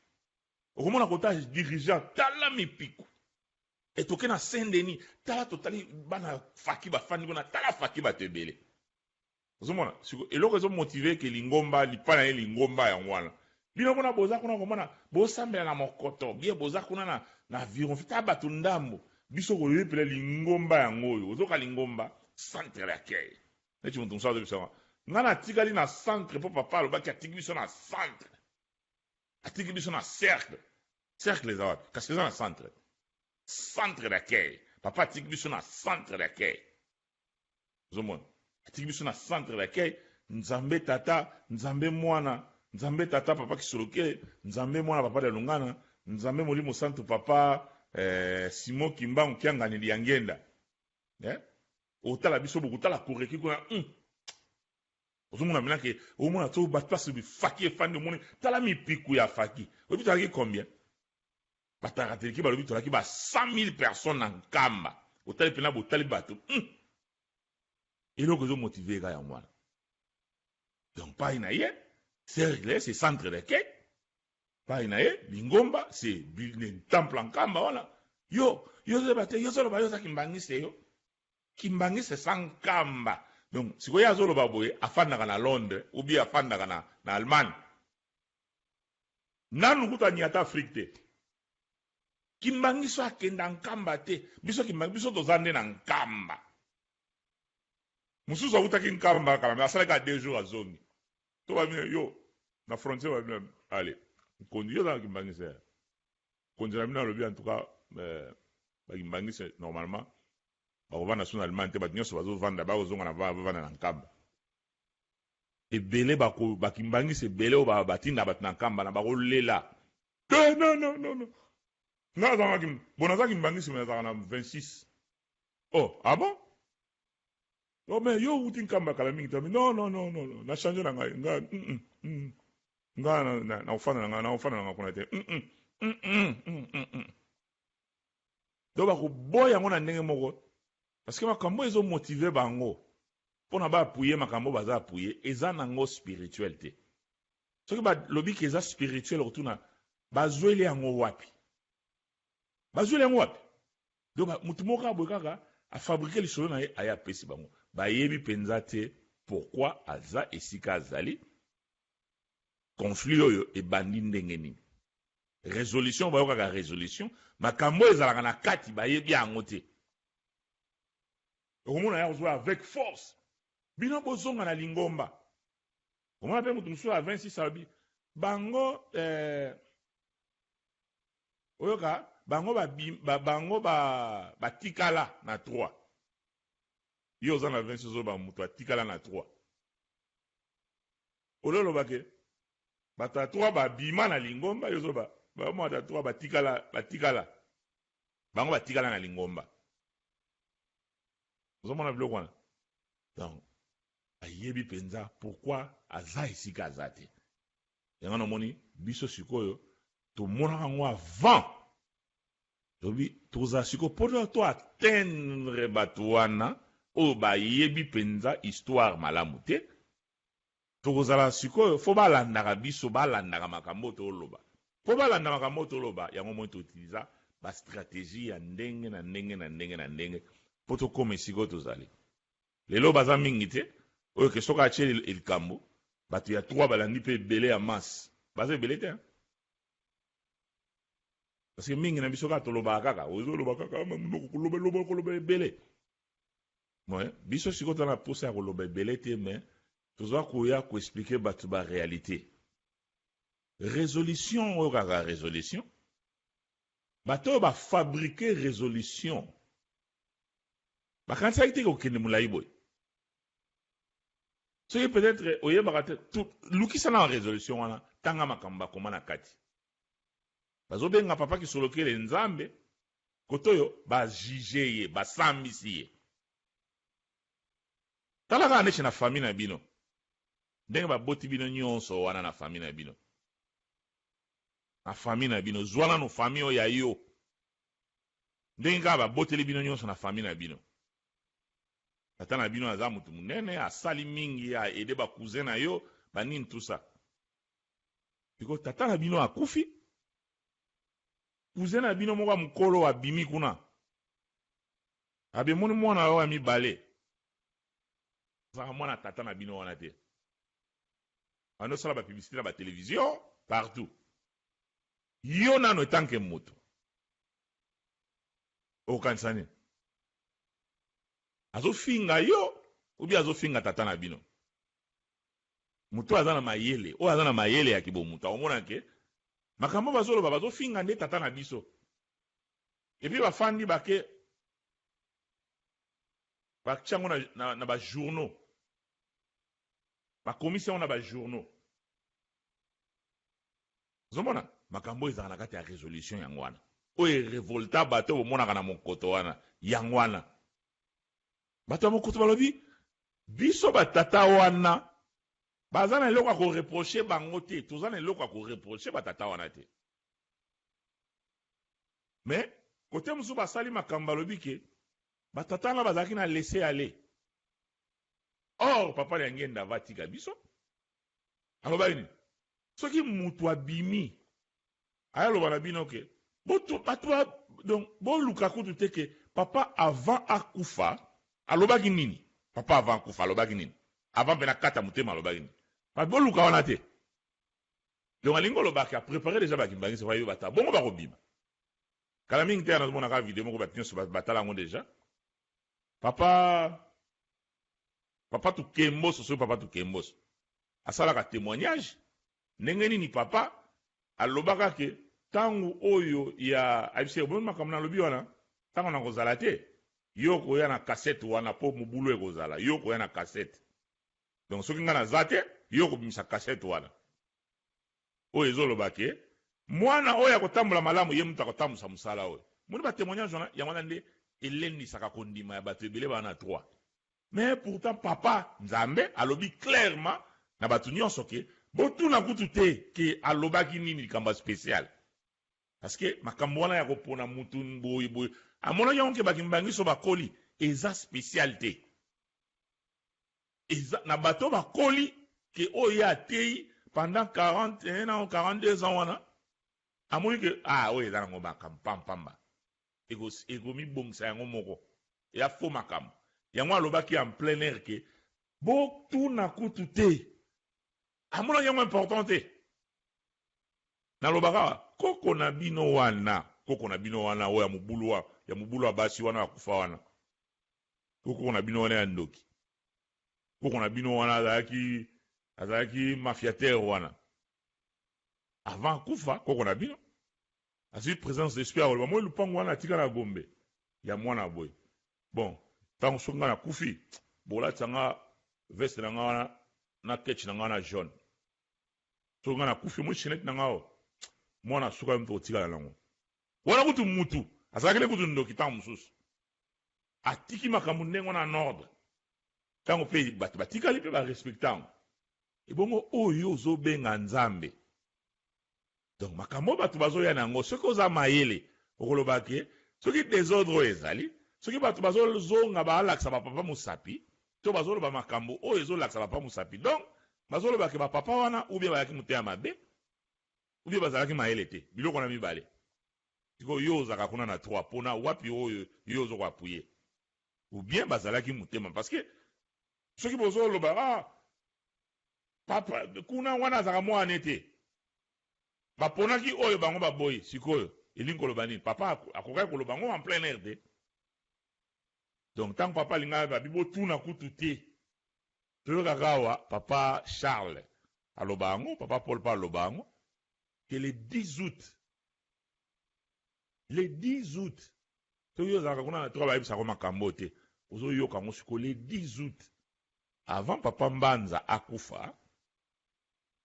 Okomona kota dirigeant tala mipiku. E toke na Saint-Denis, tala totali bana faki bafandi kuna, tala faki bato ebele. Ozomona siko eloko ezomotive ke lingomba lipa na ye lingomba yango wana. Bino kuna boza kuna komona bosambela na mokoto, bien boza kuna na viron ta bato ndambo. Biso koyepela lingomba yango oyo. Ozoka lingomba centre d'accueil. Neti moto mosusu azobisa nga natikali na centre po papa alobaki atiki biso na centre. Atiki biso na cercle. Cercle eza wapi? Kasi eza na centre. Centre d'accueil. Papa atiki biso na centre d'accueil. Ozomona? Atiki biso na centre d'accueil. Nzambe tata, Nzambe mwana, Nzambe tata papa Kisoloke, Nzambe mwana papa Dialungana, Nzambe molimo santu papa Simon Kimbangu Kiangani Diangenda. Otala biso bokotala koreki kuna. Ozomona mena ke omona to bato place faki efandi omoni tala mipiku ya faki. Oyebi tozalaki combien? Batakateliki balobi tozalaki ba 100 000 personnes na Nkamba. Otali mpena botali bato. Eloko ezomotive kaka yango wana. Donc pai na ye cercle c'est centre d'accueil. Pai na ye lingomba c'est temple Nkamba wana. Yo, yo ozoyeba te, yo ozoloba yo oza kimbangiste yo. Kimbangiste sans Nkamba. Donc sikoyo ye azoloba boye afandaka na Londres ou bien afandaka na, na Allemagne. Nanu kutu anyata Afrique te. Kimbangiso akenda Nkamba te. Biso kimbangi biso toza nde na Nkamba. Mususu awutaki Nkamba kala mais asalaki kaka 2 jours azongi. To ba bino yo na frontière ba bino allez nkonzi yo oza na kimbangiste ya. Nkonzi na bino alobi en tout cas euh, ba kimbangiste normalement bakovanda su na Allemagne te bato nyonso bazovanda bakozonga na bavanda na Nkamba. Ebele bako ba kimbangiste ebele oyo batinda bato na Nkamba na bakolela. Te non non non non. Nga azalaka bon naza kimbangiste mais nazalaka na 26. Oh, ah bon? Oh mais yo wuti Nkamba kala mingi te. Non non non non, na changer na ngai. Nga mm mm. Nga na na na ofanda na ngai, na ofanda na ngai kuna te. Mm. Donc bakoboya yango na ndenge moko parce que makambo ezo motiver bango pona ba appuyer makambo baza appuyer eza nango spirituel te. Soki balobi ke eza spirituel okotuna bazweli yango wapi? Bazweli yango wapi? Donc mutu moko kaka boye kaka a fabriquer lisolo na ye aye apesi bango. Bayebi penza te pourquoi aza esika azali, conflit oyo ebandi ndenge nini. Resolution bayokaka resolution, makambo oyo ezalaka na kati bayebi yango te. Okomona ye akozwa avec force. Bino bozonga na lingomba. Omona pe mutu mosusu ya 26 alobi bango eh, Oyoka bango ba ba bango ba batikala na 3. Yo oza na 26 ozo mutu atikala na 3. Olo loba ke bato ya 3 babima na lingomba yo ozo ba ba bato ya 3 batikala batikala bango batikala na lingomba. Ozomona biloko wana. Donc ayebi penza pourquoi aza esika aza te. Yango namoni biso sikoyo tomonaka yango avant tobi tozala sikoyo mpo to atteindre bato wana oyo bayebi mpenza histoire malamu te. Tokozala sikoyo fo balandaka biso, balandaka makambo oyo toloba. Mpo balanda makambo oyo toloba, yango moi toutiliza ba stratégie ya ndenge na ndenge na ndenge na ndenge mpo tokoma esika oyo tozali. Lelo baza mingi te oyo ke soki atie likambo bato ya 3 balandi mpe ebele ya masse baza ebele te hein? Parce que mingi na biso kaka tolobaka kaka ozoloba kaka monoko koloba loba koloba ebele. Ouais, biso sikoyo toza na posa ya koloba ebele te mais toza koya koexplike bato ba réalité. Résolution oyo kaka résolution, bato oyo bafabrike résolution bakanisaki te kokende molai boye. Soki peut-être oyebaka te, lukisa na résolution wana, tanga makambo bakoma na kati. Bazobenga papa Kisolokele Nzambe, kote oyo bajuge ye, basambisi ye. Tala kaka neti na famille na bino, ndenge baboti bino nyonso wana na famille na bino. Na famille na bino, zwa nanu famille oyo ya yo. Ndenge kaka baboteli bino nyonso na famille na bino. Tata na bino aza mutu munene, asali mingi, a aide ba cousin na yo, ba nini tout ça. Sikoyo tata na bino akufi, cousin na bino moko ya mukolo abimi kuna, abemoni mwana oyo ya mibale, azalaka mwana tata na bino wana te. Bando osala ba publicité na ba télévision partout. Yo nano etanke moto okokanisa nini? Azofinga yo ou bien azofinga tata na bino? Moto aza na mayele, oyo aza na mayele ya kibomoto akomona ke makambo bazoloba bazofinga nde tata na biso. Et puis bafandi bake batia yango na ba journaux, bakomisi yango na ba journaux. Ozomona makambo oyo ezalaka na kati ya resolution yango wana, oyo erevolta bato oyo bomonaka na mokoto wana, yango wana bato ya mokoto balobi biso batata wana baza na eloko ya koreproche bango te, toza na eloko ya koreproche batata wana te. Mais kote mosusu basali makambo balobi ke batata wana bazalaki na laisser aller. Or papa Liangenda va tika biso, alobaki nini? Soki mutu abimi aya loba na bino ke Boto bato ba donc boluka kutu te ke papa avant akufa alobaki nini? Papa avant akufa alobaki nini? Avant mpe na kata motema alobaki nini? Ba boluka wana te. Donc alingi koloba ke a preparer dejà ba kimbanguiste po ayebi bata bongo bakobima. Kala mingi te nazomona kaka video moko bato nyonso batala yango dejà. Papa Papa Tukemboso soki Papa Tukemboso asalaka temoignage ndenge nini papa alobaka ke tango oyo ya ayebisi ye omoni makambo nalobi wana tango nakozala te yo okoya na cassette wana po mobulu ekozala yo okoya na cassette donc soki nga naza te yo okobimisa cassette wana oyo ezoloba ke mwana oyo akotambola malamu ye moto akotambusa mosala oyo moni ba temoignage wana yango wana nde elendisaka kondima ya bato ebele bana 3 Mais pourtant papa nzambe alobi clairement na batu nionso ke botuna kutu te ke alobaki nini likambo ya special parce que makambo wana ya kopona mutu boye boye amonaki yango ke ba kimbanguiste oyo bakoli eza special te eza na bato bakoli ke oyo ye ateyi pendant 41 ans 42 ans wana amoni ke ah oyo eza nango makambo pampamba Ekomibongisa yango moko. Eya faux makambo. Yango alobaki en plein air que botuna kutu te. Amonaki yango important te. Nalobaka awa, koko na bino wana, koko na bino wana oyo ya mobulu wa, ya mobulu ya basi wana akufa wana. Koko na bino wana ya ndoki. Koko na bino wana azalaki azalaki mafiateur wana. Avant akufa, koko na bino Azui presence d'esprit ya koloba moi lupangu wana atika na Gombe ya mwana boye bon tango soki nga nakufi bokolatisa nga veste na nga wana na ketch na nga wana jaune soki nga nakufi omoni chainette na nga oyo mwana suka yo moto okotikala nango wana kutu mutu azalaki ne kutu ndoki ntango mosusu atiki makambo ndenge wana en ordre ntango mpe bato batikali mpe barespecte yango ebongo oyo ozobenga nzambe Donc makambo oyo batu bazoya na yango soki oza mayele okoloba ke soki desordre oyo ezali soki batu bazo zonga balakisa ba papa musapi to bazoloba makambo oyo ezolakisa ba papa musapi donc bazoloba ke ba papa wana ou bien bayaki motema mabe ou bien bazalaki mayele te biloko wana mibale sikoyo yo ozalaka kuna na 3 pona wapi oyo yo ozo ko appuyer ou bien bazalaki motema parce que soki bozoloba ah Papa kuna wana azalaka muana te baponaki oyo bango baboyi sikoyo elingi koloba nini papa akokaki koloba yango en plein air te donc tango papa alingaki babi botuna kutu te toyokaka awa papa Charles aloba yango papa Paul pa aloba yango que le 10 août le 10 août soki ozalaka kuna na 3 bayebisaka makambo te ozoyoka yango sikoyo le 10 août Avant papa Mbanza akufa,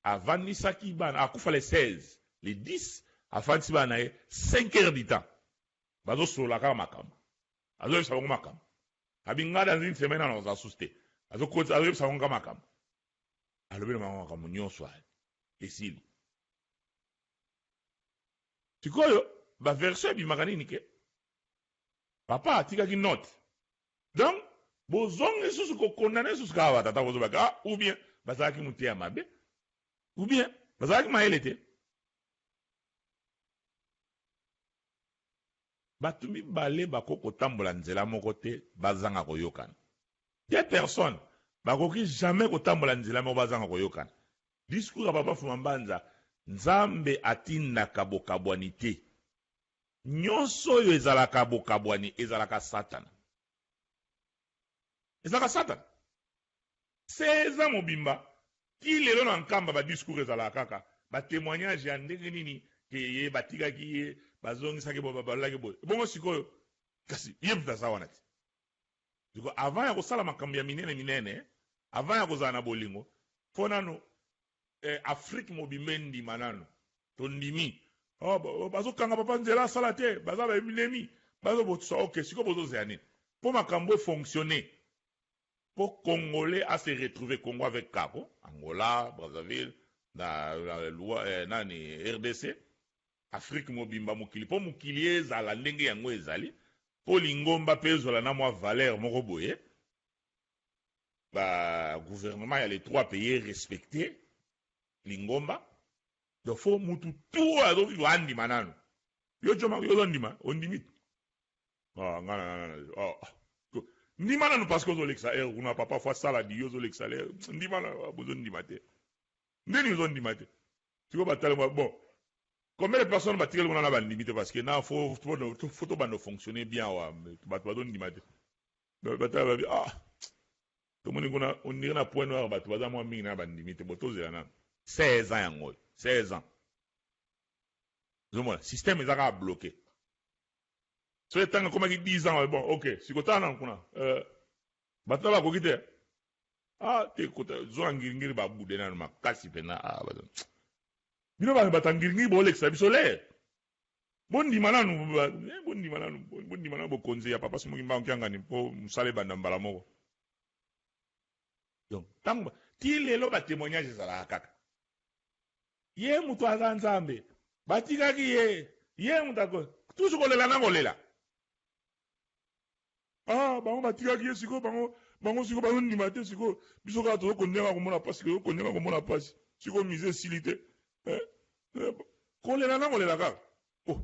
avandisaki bana, akufa le 16, le 10 afandisi bana na ye 5 heures du temps bazo solola kaka makambo, azo yebisa bango makambo. Abi nga dans une semaine awa nakozala susu te, azo kotisa, azo yebisa bango kaka makambo, alobi na bango makambo nyonso aya esili. Sikoyo ba version ebimaka nini ke papa atikaki note Donc bozongi lisusu ko condamner lisusu kaka ba tata bozo baka ah ou bien bazalaki muteya mabe ou bien bazalaki mayele te. Batu mibale bakoki kotambola nzela moko te bazanga koyokana. Deux personnes bakoki jamais kotambola nzela moko bazanga koyokana. Discours ya papa Fuma Mbanza, Nzambe atindaka bokabwani te. Nyonso oyo ezalaka bokabwani ezalaka satana. Ezalaka satana. 16 ans mobimba ti lelo na Nkamba ba discours ezalaka kaka ba temoignages ya ndenge nini ke ye batikaki ye bazongisaki boye babalolaki boye. Ebongo sikoyo kasi ye moto aza wana te. Sikoyo avant ya kosala makambo ya minene minene, avant ya kozala na bolingo, faut nanu eh, Afrique mobimba endima nanu. Tondimi. Oh, oh, bazokanga papa nzela asala te, baza ba ennemis. Bazo botisa ok, sikoyo bozozela nini? Po makambo e fonctionner. Po Congolais a se retrouver Congo avec Kako, Angola, Brazzaville, na, na, loi, eh, nani RDC, Afrique mobimba mokili po mokili ezala ndenge yango ezali, po lingomba pe ezwala na mwa valeur moko boye, ba gouvernement ya les trois pays respecter lingomba, donc faut mutu tout oyo azo vivre andima nanu. Yo Djomack yo ozondima? Ondimi? Ah nga na na ah ndima nanu parce que ozolekisa heure kuna papa faut asala di yo ozolekisa l'heure ndima na bozondima te. Nde nini ozondima te? Sikoyo batali bon combien de personnes batikali kuna na bandimi te parce que na faut faut tobanda fonctionner bien awa bato bazondima te. Batala babi ah tomoni kuna on dirait na point noir bato baza mwa mingi na bandimi te bo tozela nanu 16 ans yango oyo 16 ans. Ozomona système eza kaka bloqué. Soki ntango ekomaki 10 ans bon ok sikotala nanu kuna bato na bakoki te ah te kota zwa ngiringiri babude nanu makasi mpenza ah bino bato ya ngiringiri bolekisa biso le bondima nanu bondima nanu bondima nanu bokonzi ya papa Simon Kimbangu Kiangani mpo mosala ebanda mbala moko. Donc ntango ti lelo ba témoignage ezalaka kaka ye moto aza Nzambe batikaki ye ye moto ako toujours kolela na kolela ah bango batikaki ye sikoyo bango bango sikoyo bazondima te sikoyo biso kaka tozokondenga komona mpasi tozokondenga komona mpasi sikoyo mise esili te kolela na kolela kaka oh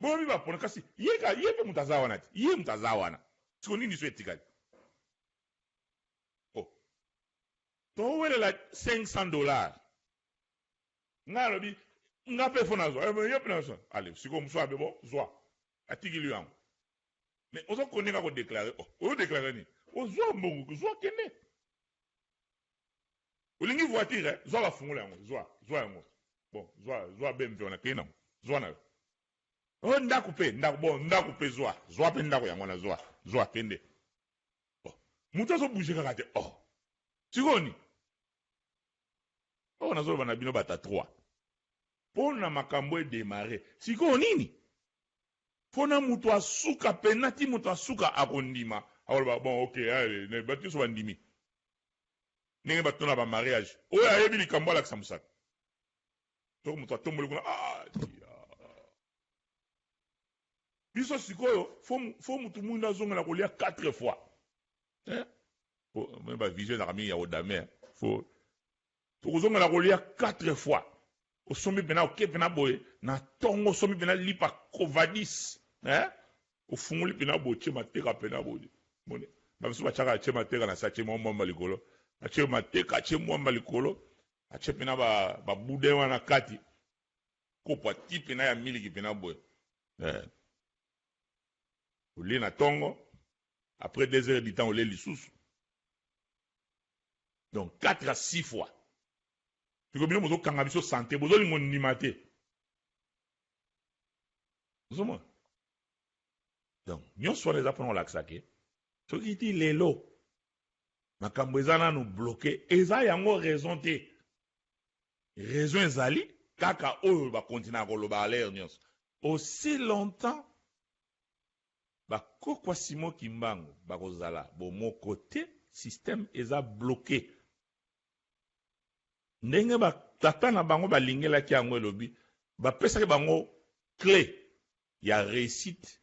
bomi bapona kasi ye ka ye mpe moto aza wana te ye moto aza wana sikoyo nini so etikali oh towelela $500 nga alobi nga mpe fo nazwa ye mpe nazwa ale sikoyo mosu abe bo zwa atikili yango mais ozokondenga kodeklare oh ozodeklare nini ozwa mbongo zwa kende olingi voiture eh? Zwa bafungola yango zwa zwa yango bon zwa zwa BMW wana kende nango zwa na yo oh ndako mpe ndako bon ndako mpe zwa zwa mpe ndako yango na zwa zwa kende oh moto azobouge kaka te oh sikoyo nini oyo nazoloba na bino bata 3 mpo na makambo edemare sikoyo nini mpo na moto asuka pena ti moto asuka akondima akoloba bon ok allez bato nyonso bandimi ndenge bato na bamariage oyo ayebi likambo alakisa mosaka soki moto atomboli kuna ah, biso sikoyo fo motu mwindu azongela kolia 4 fois eh? Bavision ezalaka mingi ya kodame fo tokozongela kolia 4 fois osombi mpena oke mpena boye na ntongo osombi mpena lipa covadis eh? Ofungoli mpena boye tie mateka mpena boye moni bamosusu batiaka atie mateka na se atie mwa mwamba likolo atie mateka atie mwamba likolo atie mpena baboudin wana kati kopo ati mpena ya miliki mpena boye eh. Olie na ntongo après 2 heures du temps olie lisusu donc 4 à 6 fois sikoyo bino bozokanga biso santé bozolinga ondima te ozomona donc nyonso wana eza mpona kolakisa ke soki ti lelo makambo eza nanu bloqué eza yango raison te raison ezali kaka oyo bakontinaka koloba alere nyonso aussi longtemps bakokwa Simon Kimbangu bakozala bomoko te système eza bloqué ndenge batata na bango balingelaki yango elobi bapesaki bango clé ya réussite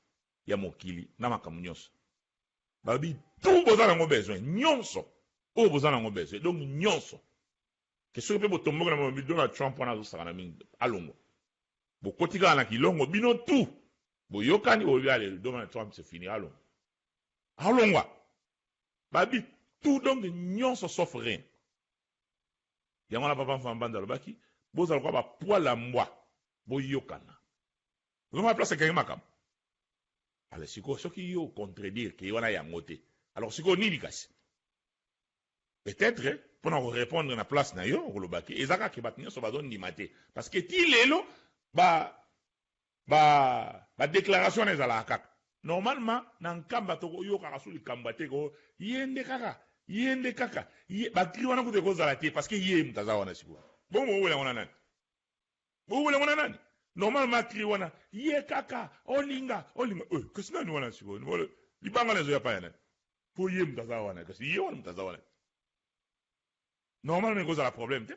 ya mokili na makambo nyonso balobi tout boza nango besoin nyonso oyo boza nango besoin donc nyonso ke soki mpe botomboki na balobi Donald Trump wana azosaka na mingi alongwa bokoti kaka na kilongo bino tout boyokani bolobi ale Donald Trump c'est fini alongwa alongwa babi tout donc nyonso sauf rien yango wana papa Mfambanza alobaki bozala kwa bapoil ya mbwa boyokana ozomona place ekangi makambo ale sikoyo soki yo contredire ke wana yango te alors sikoyo nini kasi peut-être mpona korépondre na place na yo okolobaki eza kaka bato nyonso bazondima te parce que ti lelo ba ba ba déclaration wana ezalaka kaka normalement na nkamba tokoyokaka so likambo te ko ye nde kaka ye nde kaka bacri wana kutu ekozala te parce que ye moto aza wana sikoyo bongo bowela wana nani bowela wana nani normalement cri wana ye kaka olinga olinga kasi nani wana sikoyo libanga na ezoya pa ya nani po ye moto aza wana kasi ye wana moto aza wana normalement ekozala problème te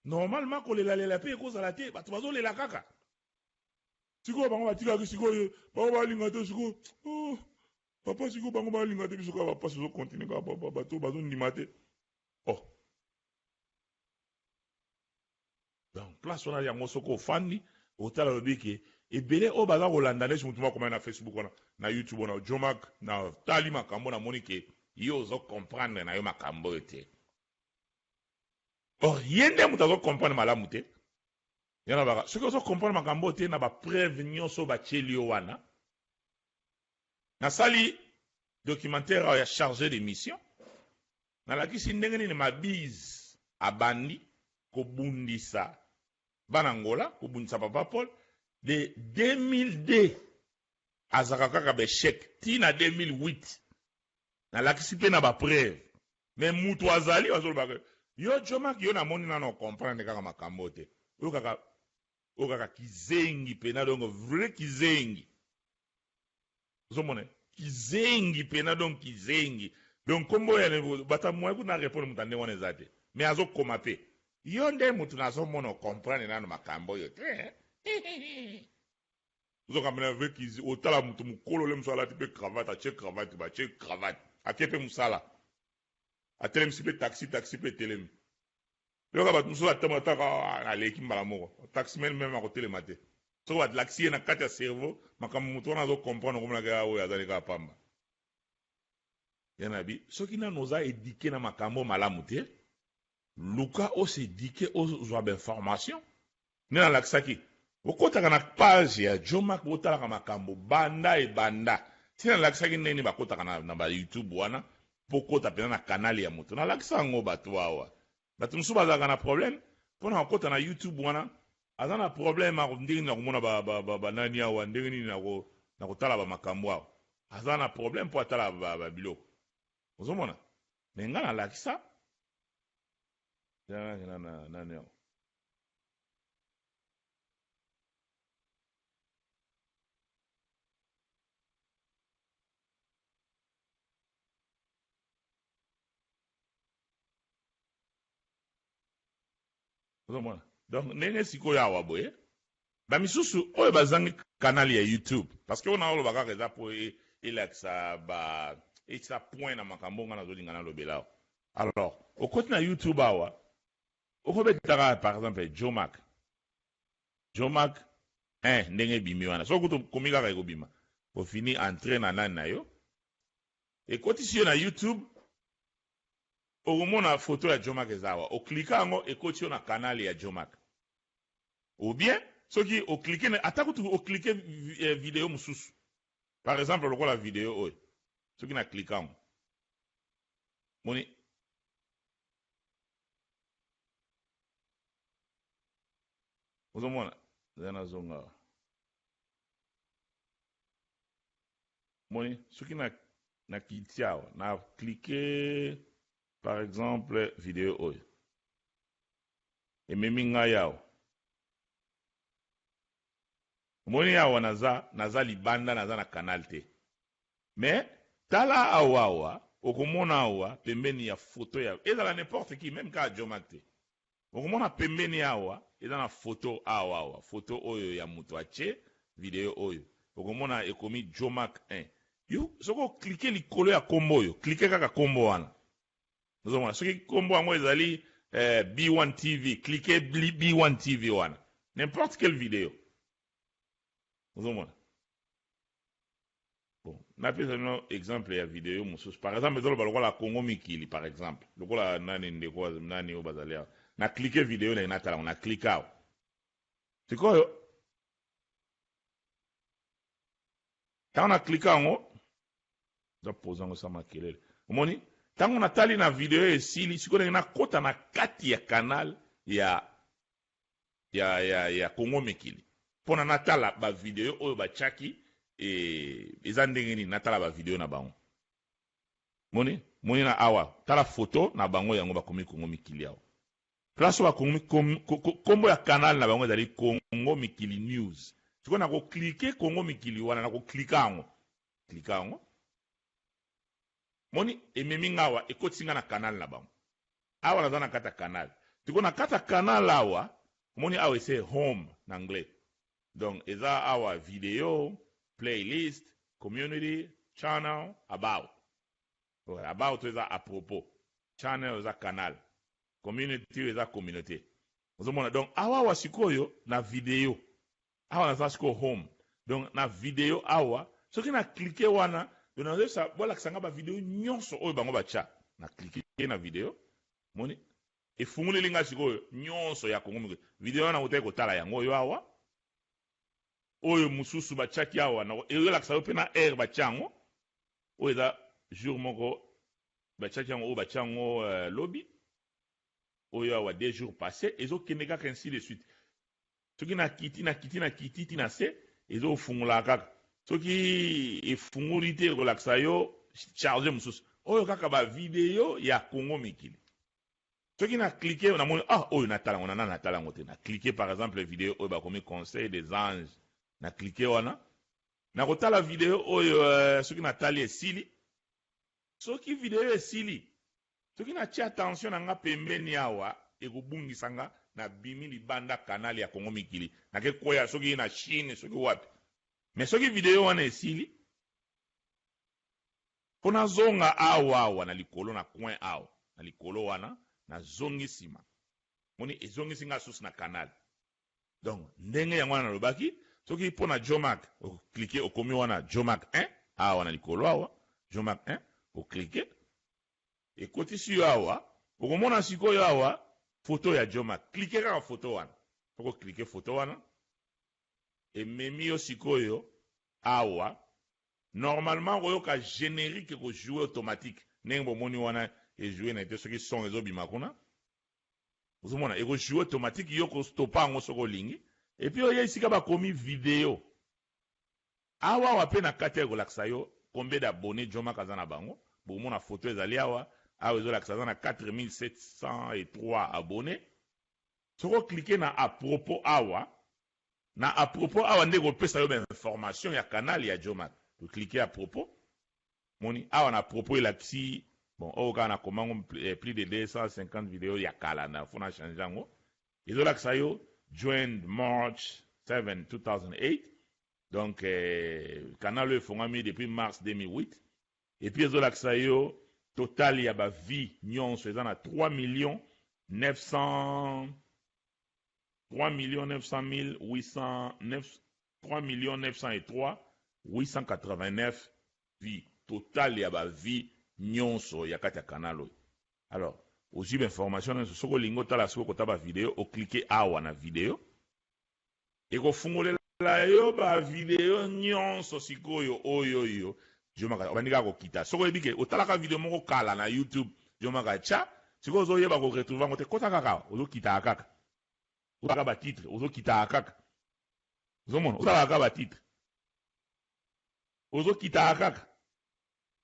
normalement kolelalela mpe ekozala te bato bazolela kaka sikoyo bango batikaki sikoyo bango balinga te sikoyo oh, papa sikoyo bango balinga te biso kaka bapasi ozokontinue kaka bato bazondima te oh donc place wana yango soki ofandi Otala olobi ke ebele oyo baza kolanda neti motu moko akomaki na Facebook wana na YouTube wana Djomack na tali makambo na moni ke yo ozo comprendre na yo makambo oyo te. Or ye nde moto azo comprendre malamu te. Ya na baka soki ozo comprendre makambo oyo te na ba preuve nyonso batieli yo wana. Nasali documentaire awa ya chargé de mission. Nalakisi ndenge nini Mabiz abandi kobundisa bana Angola, kobundisa Papa Paul de 2002 azalaka kaka ba echec ti na 2008. Nalakisi pe na ba preuve. Mais mutu azali azoloba ke yo Djomack yo namoni nanu o comprendre kaka makambo oyo te. Oyo kaka oyo kaka kizengi pena donc vrai kizengi. Ozomona kizengi pena donc kizengi. Donc kombo ya bata moyen kuna répondre mutu ndenge wana eza te. Mais azokoma pe. Yo nde mutu nazomona o comprendre nanu makambo oyo te. Ozokamba na vrai kizi otala mutu mukolo le musu alati pe cravate atie cravate ba tie cravate ake pe musala atelemisi pe taxi taxi pe etelemi yoka bato mosusu atama ataka aleki mbala moko taximan meme akotelema te soki balakisi ye na kati ya cerveau makambo moto wana azo comprendre okomonaka ya oyo azali kaka pamba ya na bi soki nanu oza éduqué na makambo malamu te luka osedike ozwa ba information nde nalakisaki okotaka na page ya Djomack botalaka makambo banda ebanda ti nalakisaki ndenge nini bakotaka na ba YouTube wana mpo okota mpenza na canal ya moto nalakisa yango bato awa bato mosusu bazalaka na problème mpo na kokota na YouTube wana aza na problème ndenge nini nakomona banani awa ndenge nini nakotala bamakambo awa aza na problème mpo atala babiloko ozomona me ngai nalakisa nani awa ozomona donc ndenge sikoyo awa boye bamisusu oyo bazangi canal ya YouTube parce que oyo naoloba kaka eza po elakisa ba etisa point na makambo nga nazolinga nalobela awa. Alors okoti na YouTube awa okobetaka par exemple Djomack Djomack 1 ndenge ebimi wana soki kutu okomi kaka ekobima ofini entrée na nani na yo ekotisi yo na YouTube okomona photo ya Djomack eza awa oklika yango ekoti yo na canal ya Djomack ou bien soki oklike ata kutu oklike video mosusu par exemple lokola video oyo soki na klika yango moni ozomona eza nazonga awa moni soki na na kiti awa na klike par exemple video oyo ememi ngai awa omoni awa naza naza libanda naza na canal te mais tala awa awa okomona awa pembeni ya photo ya ezala n'importe qui même kaka Djomack te okomona pembeni awa eza na photo awa awa photo oyo ya moto atie video oyo okomona ekomi Djomack 1 yo soki oklike likolo ya kombo oyo klike kaka kombo wana ozomona soki kombo yango ezali B1 TV klike B1 TV wana n'importe quelle video ozomona bon napesa bino exemple ya video mosusu par exemple ezoloba lokola Congo mikili par exemple lokola nani ndeko nani oyo bazali awa na klike video na ye natala yango na klike awa sikoyo ntango na klike yango eza poza yango esa makelele omoni ntango natali na video esili sikoyo ndenge nakota na kati ya canal ya ya ya ya Congo mikili mpona natala ba video oyo batiaki eza ndenge nini natala ba video na bango moni moni na awa tala photo na bango yango bakomi Congo mikili awa place oyo bakomi kombo ya canal na bango ezali Congo mikili news sikoyo nakoklike Congo mikili wana nakoklika yango klika yango moni ememi nga awa ekotisi nga na canal na bango awa naza na kati ya canal sikoyo na kati ya canal awa omoni awa ese home na anglais donc eza awa video playlist community channel about about eza à propos channel eza canal community eza communauté ozomona donc awa awa sikoyo na video. Awa naza sikoyo home, donc na video awa soki na clique wana, donc nazoyebisa bolakisa nga ba video nyonso oyo bango batya. Na clique na video, moni efungoleli nga sikoyo nyonso ya Congo Mikili. Video wana otaki kotala yango oyo awa, oyo mosusu batiaki awa, eyolakisa yo mpe na heure batia yango. Oyo eza jour moko batiaki yango, oyo batia yango lobi, oyo awa 2 jours passé, ezokende kaka ainsi de suite. Soki nakiti, nakiti, nakiti ti na se, ezofungola kaka. Soki efungoli te, ekolakisa yo charge mosusu. Oyo kaka bavideo ya Congo Mikili. Soki na clique, namoni, ah, oyo natala yango, nana natala yango te. Na clique par exemple video oyo bakomi Conseil des anges, na clique wana, nakotala video oyo. Soki natali, esili. Soki video esili, soki natie attention na nga pembeni awa, ekobungisa nga, nabimi libanda canal ya Kongo Mikili, nake kwea soki na Chine, soki wapi. Mais soki video wana esili, mpo nazonga awa, awa na likolo, na coin awa na likolo wana, nazongi nsima, moni ezongisi nga susu na canal. Donc ndenge yango wana nalobaki, soki mpo na Jomack, oclique, okomi wana Jomack 1 awa na likolo awa, Jomack 1, oclique, ekotisi yo awa. Okomona sikoyo awa foto ya Jomack. Clique kaka foto wana. Soki oclique foto wana, ememi yo sikoyo awa. Normalement okoyoka générique ekojoue automatique ndenge bomoni wana, ejoue na ete soki son ezobima kuna, ozomona ekojoue automatique. Yo kostopa yango soki olingi. Et puis oye esika bakomi video awa. Awa mpe na kati ya ekolakisa yo combien d'abonnés Jomak aza na bango. Bokomona foto ezali awa. Awa ezolakisa aza na 4703 abonnés. Soki oclique na à propos awa, na à propos awa nde kopesa yo bainformation ya canal ya Jomak. Oclique à propos, moni awa na propos elakisi, bon, oyo kaka na komango plus de 250 video ya kala na fona change yango. Ezolakisa yo joined March 7 2008, donc canal oyo efongami depuis mars 2008. Et puis ezolakisa yo total ya bavues nyonso eza na 3 millions 900, 3 millions 900 809, 3 millions 903 889 vues, total ya bavues nyonso ya kati ya canal oyo. Alors ozwi bainformation nyonso. Soki olingi otala soki okota bavideo, oclique awa na video, ekofungolela yo bavideo nyonso. Sikoyo oyo oyo Jomaka obandi kaka kokita. Soki oyebi ke otalaka video moko kala na YouTube Jomaka tya, sikoyo ozoyeba koretrouve yango te, kota kaka, ozokitaka kaka, ozalaka batitre, ozokitaka kaka, ozomona, ozalaka kaka batitre, ozokitaka kaka,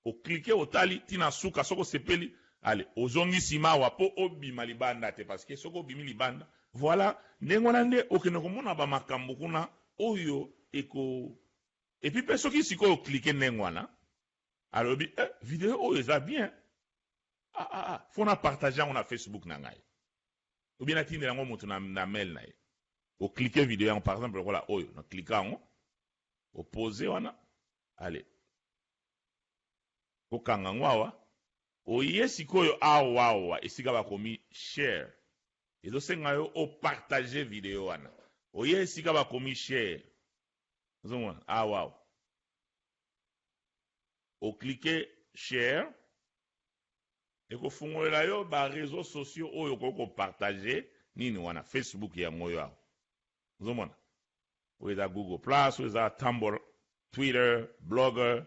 oclique, otali ntina suka. Soki osepeli, ale ozongi nsima awa mpo obima libanda te, parce que soki obimi libanda, voilà, ndenge wana nde okende komona bamakambo kuna oyo eko. Et puis mpe soki sikoyo oclique ndenge wana, alobi eh, video oyo eza bien, ah, ah, ah, faut na partage yango na Facebook na ngai ou bien natindela yango moto na mail na ye. Oclique video yango, par exemple lokola oyo na clique yango, opose wana, ale kokanga yango awa. Oye sikoyo awa, awa esika bakomi share, ezosenga yo opartage video wana. Oye esika bakomi share, ozomona awa, awa oclique share, ekofungolela yo bareseau sociaux oyo okoki kopartage nini wana. Facebook yango oyo awa, ozomona oyo eza Google Plus, oyo eza Tumblr, Twitter, Blogger,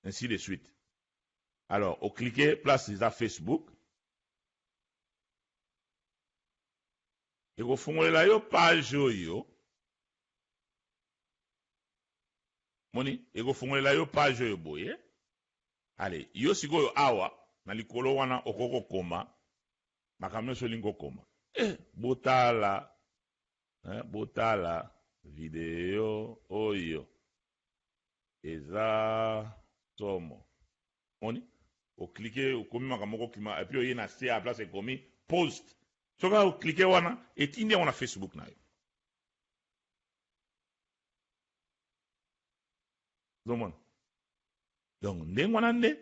ainsi de suite. Alors oclique place eza Facebook, ekofungolela yo page oyo. Moni ekofungolela yo page oyo boye. Ale yo sikoyo awa na likolo wana okoki kokoma makambo nyonso olingi kokoma. Botala, botala video oyo eza somo. Moni oclique, okomi makambo moko okima, et puis oye na se ya place ekomi post. Soki oclique wana, etindi yango na Facebook na yo. Ozomona, donc ndenge wana nde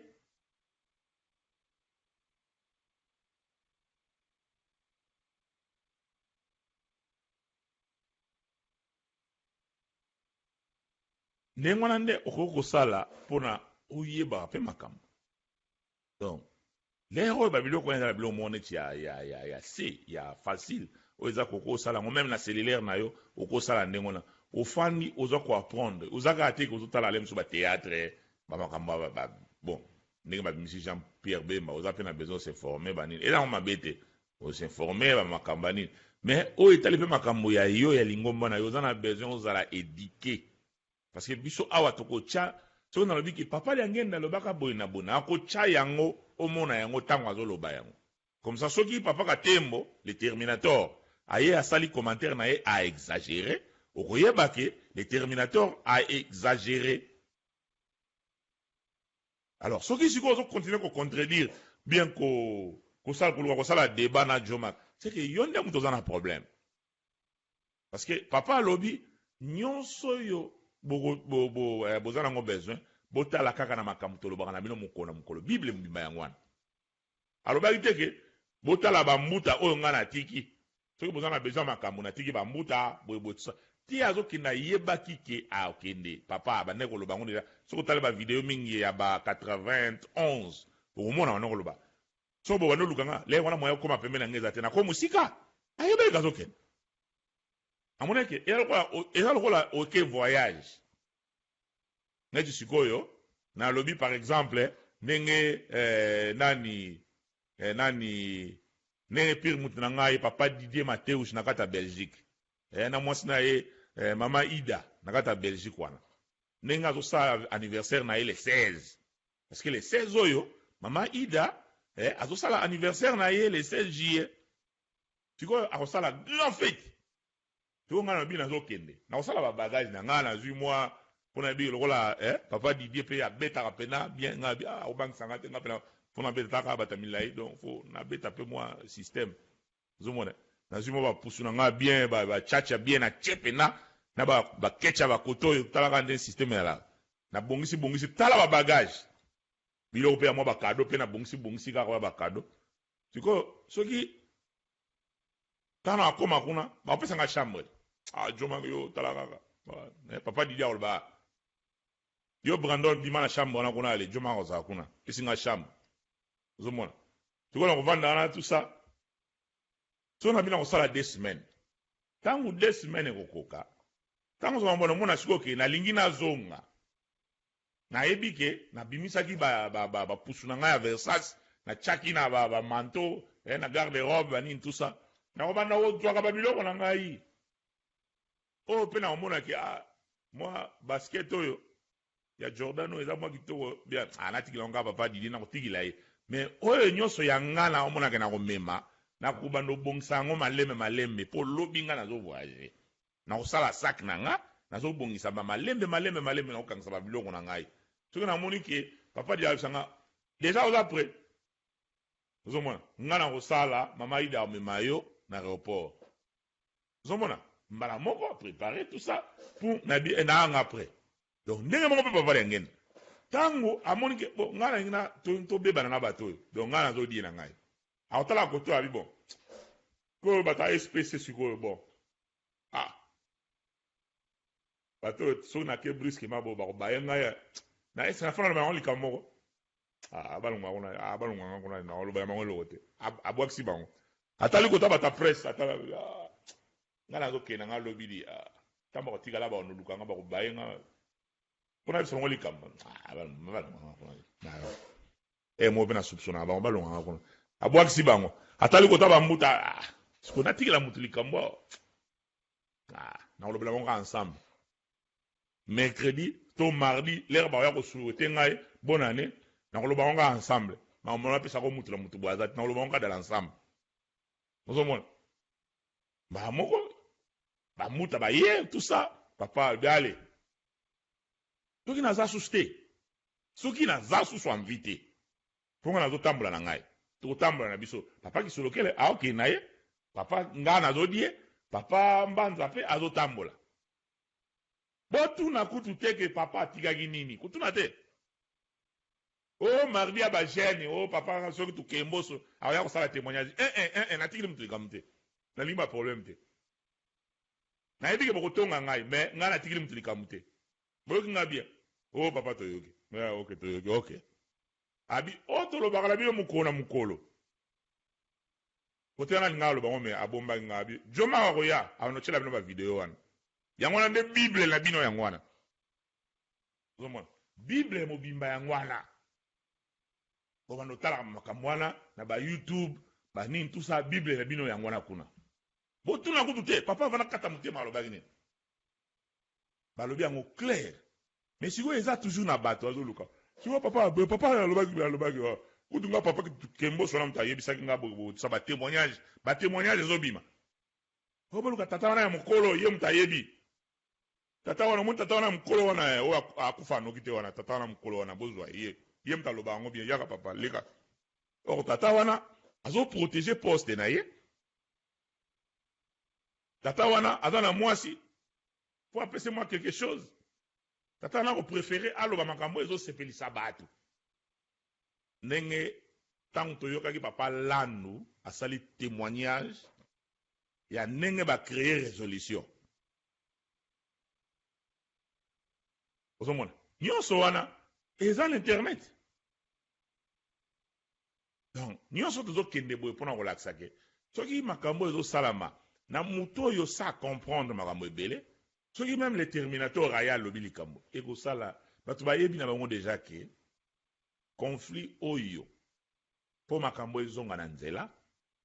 Ndenge wana nde okoki kosala mpona oyebaka mpe makambo. Donc lere oyo babiloko wana eza na biloko moko neti ya, ya, ya, ya se ya facile oyo eza koki osala yango meme na cellulaire na yo, okosala ndenge wana. Ofandi, oza koapprendre, oza kaka te kozotala ale mosusu batheatre, bamakambo ba, ba, bon, ndenge babimisi Jean Pierre Bemba, oza mpe na besoin s'informer banini, eza yango mabe te os'informer bamakambo banini, mais oyo etali mpe makambo ya yo ya lingomba na yo, oza na besoin ozala éduqué. Parce que biso awa tokotya, soki nalobi ke Papa Liangenda alobaka boye na boye, nakotya yango, omona yango ntango azoloba yango. Comme ça, soki Papa Katembo le Terminator aye asali commentaire na ye a exagéré, okoyeba ke le Terminator a exagéré. Alors soki sikoyo ozocontinue kocontredire bien, kosala, koluka kosala débat na Jomak, c'est que yo nde moto oza na problème. Parce que papa alobi nyonso oyo boza nango besoin, botala kaka na makambo tolobaka na bino mokolo na mokolo. Bible mobimba yango wana. Alobaki te ke botala bambuta oyo ngai natiki, soki boza na besoin makambo natiki bambuta boye boye tout ça. Ti azokende, ayebaki ke akende. Papa abandaki koloba yango deja. Soki otali bavideo mingi ya ba 91, okomona banda koloba: soki bobandi oluka nga lere wana, moya okóma pembeni na ngai eza te, nako mosika. Ayebaki kazokende, amonaki eza lokola oke voyage. Neti sikoyo nalobi par exemple ndenge nani, ndenge pire mutu na ngai, Papa Didier Mateus na kati ya Belgique, na mwasi na ye, Mama Ida na kati ya Belgique wana, ndenge azosala anniversaire na ye le 16. Parce que le 16 oyo, Mama Ida azosala anniversaire na ye le 16 juillet. Sikoyo akosala grand fête. Sikoyo ngai nalobi nazokende, nakosala babagage na ngai, nazwi mwa mpona yebi lokola Papa Didier mpe abetaka mpena bien. Ngai abi ah, obangisa ngai te, ngai mpena mpo nabeta taka bata milai, donc faut nabeta mpe mwa système. Ozomona, nazwi mwa bapusu na ngai bien, bachacha bien, natie mpena na bakecha ya bakoto oyo. Talaka nde système ezalaka, nabongisi bongisi, tala babagage, biloko mpe ya mwa bacadeau mpe nabongisi bongisi kaka ya bacadeau. Sikoyo soki ntango nakoma kuna, bakopesanga chambre. Ah, joma yo, tala kaka, Papa Didi akoloba: yo Brandon, bima na chambre wana kuna. Ale, joma akozala kuna, pesi nga chambre. Ozomona, sikoyo nakovanda wana, tout ça. So na bino kosala 2 semaines, ntango 2 semaines ekokoka, ntango ozoma mbona omona sikoyo ke nalingi nazonga, nayebi ke nabimisaki bapusu na ngai ya Versace, natiaki na bamanteau, na garde robe, banini, tout ça. Nakobanda kozwaka babiloko na ngai oyo mpe nakomonaki: ah, mwa basket oyo ya Jordan oyo eza mwa kitoko bien, ah, natikila ngo kaka Papa Didi, nakotikila ye. Mais oyo nyonso ya nga naomonaka nakomema, nakobanda obongisa yango malembe malembe, mpo lobi nga nazovoyage. Nakosala sac na nga, nazobongisa ba malembe malembe malembe, nakokangisa babiloko na ngai. Soki namoni ke Papa Didi ayebisa nga déjà oza prêt, ozomona, nga nakosala, Mama Ida amema yo na aéroport. Ozomona, mbala moko préparer tout ça pour nabi naanga prêt. Donc ndenge moko mpe Papa Liangenda, ntango amoni ke bon, ngai nalingi na tobebana na bato oyo, donc ngai nazodie na ngai, akotala koto, abi bon, koyo bato ya SPC sikoyo, bon, ah, bato oyo soki nake brusquement bo bakobaye ngai na ese, nafana na bango likambo moko. Ah, balongwa kuna, ah, balongwa nga kuna, nakoloba ya bango eloko te. Abwakisi bango, atali kota bato ya presse, atala: ah, ngai nazokende, ngai alobi li, ah, ntango bakotikala bakonoluka nga, bakobaye nga mpona biso bango likambo. Ah, balongwa nga kuna e mo mpe na soupçonnaka bango, balongwa nga kuna. Abwakisi bango, atali kota bambuta: ah, siko natikela motu likambo awa, ah, nakolobela bango kaka ensemble mercredi to mardi, lere bakoya kosouhaiter ngai bonne année. Nakoloba bango kaka ensemble, makambo napesaka mutu na mutu boye aza te, nakoloba bango kaka dans l'ensemble. Ozomona, mbala moko bamuta baye, tout ça. Papa alobi: ale, soki naza susu te, soki naza susu envie te, mponga nazotambola na ngai, tokotambola na biso. Papa Kisolokele aokende na ye, papa ngai nazodie, Papa Mbanza mpe azotambola. Botuna kutu te ke papa atikaki nini, kotuna te. O mardi ya bajeune o papa, soki tokemboso akoya kosala témoignage. 1 1 1 1, natikili moto likambo te, nalingi baproblème te. Nayebi ke bokotonga ngai, mais ngai natikili moto likambo te. Boyoki nga bien? Oh papa toyoki. Ah, ok toyoki, ok. Abi oh tolobaka na bino mokolo na mokolo. Kote wana alinga aloba ngo me abombaki nga abi Joma akoya anotiela bino ba video wana. Yango wana nde Bible na bino yango wana. Ozomona Bible mobimba yango wana. Bobanda otalaka makambo wana na ba YouTube ba nini tout ça Bible na bino yango wana kuna. Botuna kutu te papa avanda kata motema alobaki nini. Balobi yango clair. Mais sikoyo eza toujours na bato azoluka. Sikoyo papa papa alobaki alobaki ah. Kutu nga papa Kemboso wana moto ayebisaki nga boye ba témoignage, ba témoignage ezobima. Oboluka tata wana ya mokolo ye moto ayebi. Tata wana omoni tata wana mokolo wana eh, oyo akufa noki te wana tata wana mokolo wana bozwa ye. Ye moto aloba yango bien yaka papa leka. Or tata wana azo protéger poste na ye. Tata wana aza na mwasi po apese mwa quelque chose. Tata wana ako préférer aloba makambo ezosepelisa bato. Ndenge ntango toyokaki papa Landu asali témoignage ya ndenge ba créer résolution. Ozomona nyonso wana eza na internet. Donc nyonso tozokende boye mpona kolakisa ke soki makambo ezosalama na moto oyo sa comprendre makambo ebele, soki même le terminator aya alobi likambo ekosala bato bayebi na bango déjà ke conflit oyo mpo makambo ezonga na nzela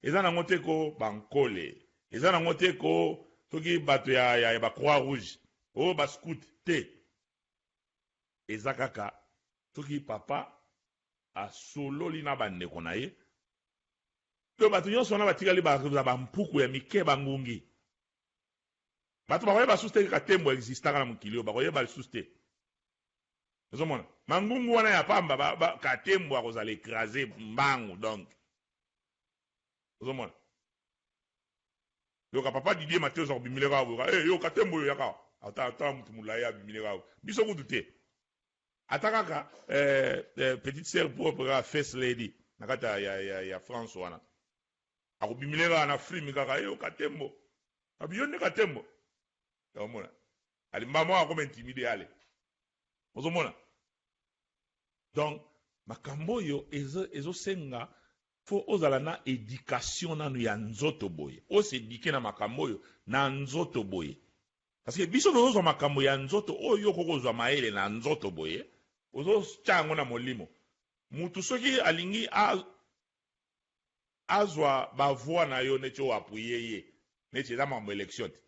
eza nango te ko bankole, eza nango te ko soki bato ya, ya, ya ba croix rouge oyo ba scout te, eza kaka soki papa asololi na bandeko na ye to bato nyonso wana batikali baza bampuku ya mike bangungi. Bato bakoyeba susu te Katembo existaka na mokili oyo, bakoyeba lisusu te. Ozomona mangungu wana ya pamba ba, ba, Katembo akozala écrasé mbangu. Donc ozomona yoka papa Didier Mateus akobimile kaka boyoka hey, yo Katembo oyo yaka ata ata mutu molayi abimile kaka biso kutu te ata kaka eh, eh, petite sœur propre kaka first lady na kati ya, ya, ya, ya France wana akobimile kaka na film kaka yo Katembo abi yo nde Katembo omona alimba moko akoma intimide ale ozomona. Donc makambo oyo ezosenga fo ozala na éducation nanu ya nzoto boye, osedike na makambo oyo na nzoto boye, parce que biso tozozwa makambo ya nzoto oyo okoki kozwa mayele na nzoto boye, ozotya yango na molimo. Mutu soki alingi azwa bavoi na yo neti oyo apuye ye neti eza makambo élection te,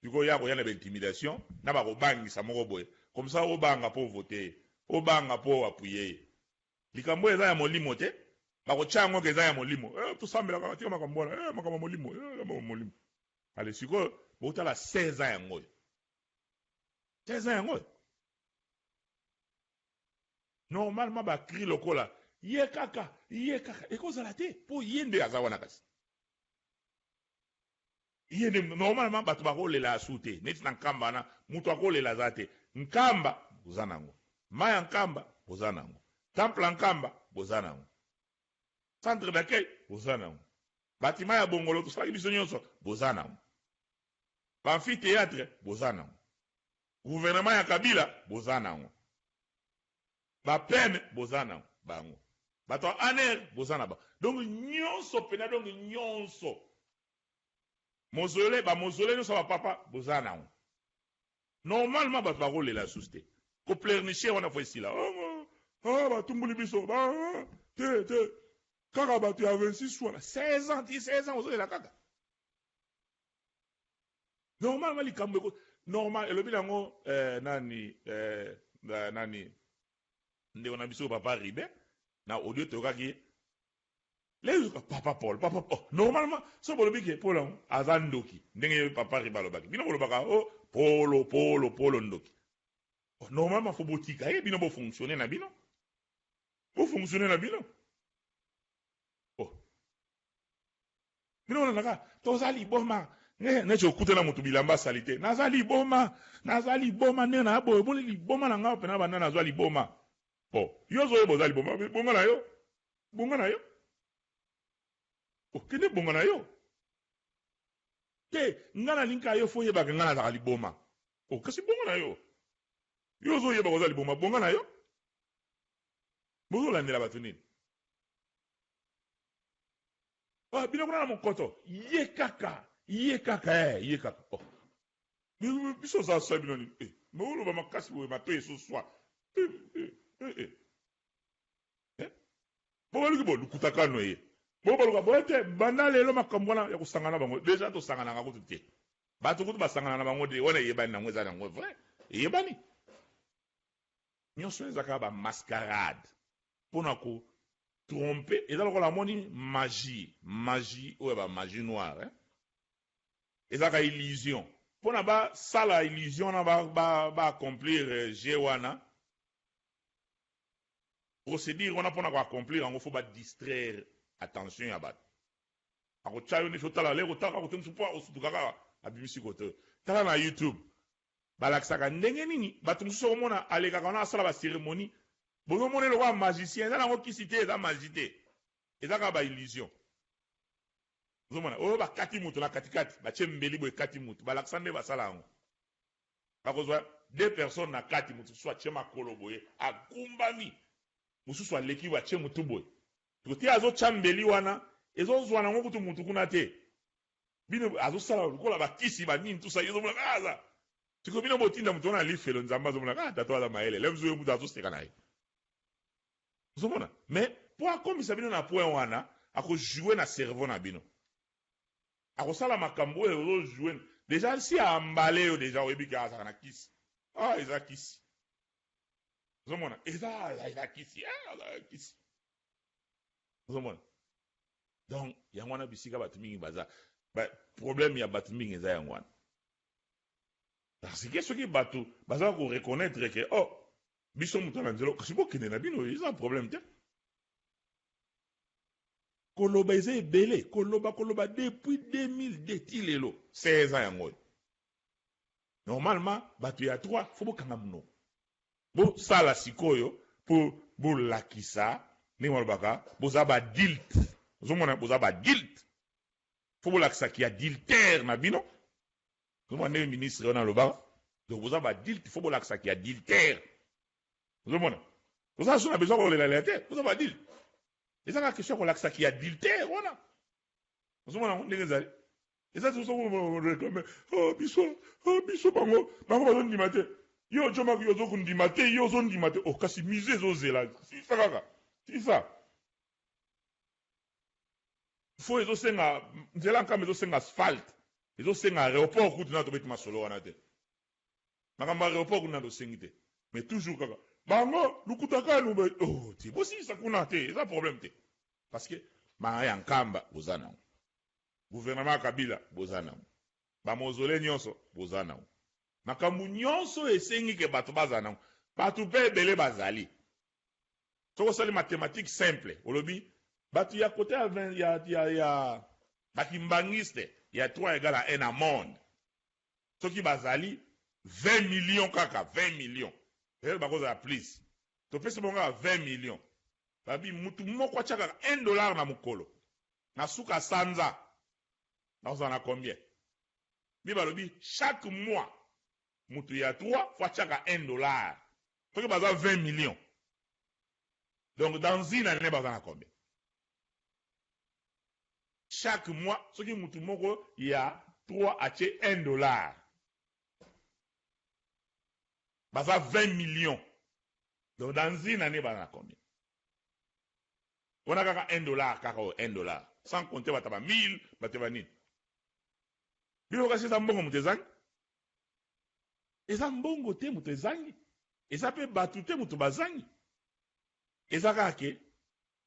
sikoyo ya koya na baintimidation na bakobangisa moko boye comme ça obanga mpo vote ye, obanga mpo apuye ye. Likambo oyo eza ya molimo te, bakotya yango ke eza ya molimo. Eh, tosambelaka tika makambo wana, eh, makambo ya molimo, eh, makambo ya molimo. Ale sikoyo botala 16 ans yango oyo, 16 ans yango oyo normalement bakri lokola ye kaka ye kaka ekozala te mpo ye nde aza wana, kasi ye nde normalement bato bakolela asu te. Neti na Nkamba wana moto akolela aza te. Nkamba boza nango, mai ya Nkamba boza nango, temple ya Nkamba boza nango, centre d'accueil boza nango, batima ya Bongolo tosalaki biso nyonso boza nango, baamphithéâtre boza nango, gouvernement ya Kabila boza nango, bapene boza nango, bango bato ya ANR boza na bango. Donc nyonso pena, donc nyonso mausolée, bamausolée nyonso ya bapapa boza nango. Normalement bato bakolela susu te, kopleurnicher wana fo esila. Oh, oh, batumbuli biso ba, te te kaka bato ya 26 wana 16 ans ti 16 ans ozolela kaka. Normalement likambo eko normal elobi nango eh, nani eh, nani ndeko na biso papa Ribe na audio toyokaki leyoka papa Paul, papa oh, normalement so bolobi ke Paul yango aza ndoki ndenge papa Ribe alobaki, bino bolobaka oh, polo polo polo ndoki. Oh, normalement fo botika ye, bino bofonctionne na bino, bofonctionne na bino. Oh, bino bolandaka toza liboma neti okutana moto bilamba asali te, naza liboma, naza liboma ndenge na boye omoni liboma na ngai mpena banda nazwa liboma. Oh, yo ozoyeba oza liboma, bonga na yo, bonga na yo, okende bonga na yo te. Nga nalingi kaka yo fo oyebaka nga nazalaka liboma. Oh, kasi bonga na yo. Yo ozoyeba koza liboma, bonga na yo. Bozolandela bato nini? Ah, bino kuna na mokoto, ye kaka, ye kaka, eh, ye kaka. Oh. Biso oza swa bino nini? Eh, mais oloba makasi boye matoi esoswa. Eh, eh, eh, eh. Eh? Bobaluki bo lukuta kano ye. Bobaluka boye te banda lelo makambo wana ya kosangana bango. Deja tosanganaka kutu te. Bato kutu basangana na bango te. Wana eyebani nango eza nango vrai. Eyebani. Nyonso eza kaka ba mascarade pona ko tromper. Eza lokola amoni magie, magie oyo ba magie noire hein. Ezaka illusion. Pona ba sala illusion wana ba ba, ba accomplir jeu wana. Procédure wana pona ko accomplir yango faut ba distraire attention ya bato. Akotia yo neti otala leko otala kote mosusu po akosutuka kaka abimisi kote oyo. Tala na YouTube balakisaka ndenge nini bato mosusu okomona alekaka wana asala ba cérémonie, bozomona ye lokola magicien, eza nango kisi te, eza magie te, eza kaka ba illusion. Ozomona oyo bakati moto na katikati, batie mbeli boye ekati moto, balakisa nde basala yango. Bakozwa deux personnes na kati, moto mosusu atie makolo boye agumbami, mosusu aleki boye atie motu boye, kote azotya mbeli wana ezozwa nango kutu motu kuna te. Bino azosala lokola bakisi banini tout ça, yo ozomona kaka aza sikoyo. Bino botinda moto wana lifelo, Nzambe azomona kaka tata aza mayele lelo mosusu moto azoseka na ye, ozomona. Mais po akomisa bino na point wana, akojoue na cerveau na bino, akosala makambo oyo ozojoue déjà. Si ambale yo déjà oyebi ke azalaka na kisi, ah eza kisi, ozomona eza kisi, ah eza kisi, ozomona. Donc yango wana bisika bato mingi baza ba problème ya bato mingi eza yango wana, parce que soki bato baza ko reconnaître que oh biso moto na nzela, kasi bokende na bino, eza problème te. Koloba eza ebele, koloba koloba depuis 2002 ti lelo, 16 ans yango oyo. Normalement bato ya 3 faut bokanga monoko, bosala sikoyo mpo bolakisa ndenge balobaka boza ba adulte. Ozomona boza ba adulte, faut bolakisa ki adultère na bino. Ozomona ndenge ministre wana alobaka, donc boza ba adulte, faut bolakisa ki adultère. Ozomona oza so na besoin kolelalela te, boza ba adulte, eza kaka question ya kolakisa ki adultère wana. Ozomona yango ndenge ezali, eza réclame oh, biso oh, biso bango bango bazondima te. Yo Jomaki, yo ozokondima te, yo ozondima te. Oh, kasi musée ezozela sisa kaka sisa fo ezosenga nzela Nkamba, ezosenga asphalte, ezosenga aéroport. Kutu na tobeti masolo wana te, makambo ya aéroport kuna tosengi te, mais toujours kaka bango lukuta kanu. Oh, ti bosilisa kuna te, eza problème te, parce que maa ya Nkamba boza nango, gouvernement ya Kabila boza nango, bamozole nyonso boza nango, makambo nyonso esengi ke bato baza nango, bato mpe ebele bazali. Soki osali mathématique simple, olobi bato ya kote ya bakimbangiste ya 3 égale à 1 na monde, soki bazali 20 millions, kaka 20 millions, peut-être bakozala plus, topesi bango kaka 20 millions, babi mutu moko atia kaka 1 dollar na mokolo, na suka sanza nakozala na combien? Bi balobi chaque mois mutu ya 3 faut atiaka 1 dollar, soki baza 20 millions, donc dans une année baza na combien? Chaque mois soki mutu moko ya 3 atie 1 dollar, baza 20 millions, donc dans une année baza na combien? Wana kaka 1 dollar, kaka oyo 1 dollar, sans compter bato ba 1000, bato ba nini. Bino kasi eza mbongo moto ezangi? Eza mbongo te moto ezangi, eza mpe bato te moto bazangi, eza kaka ke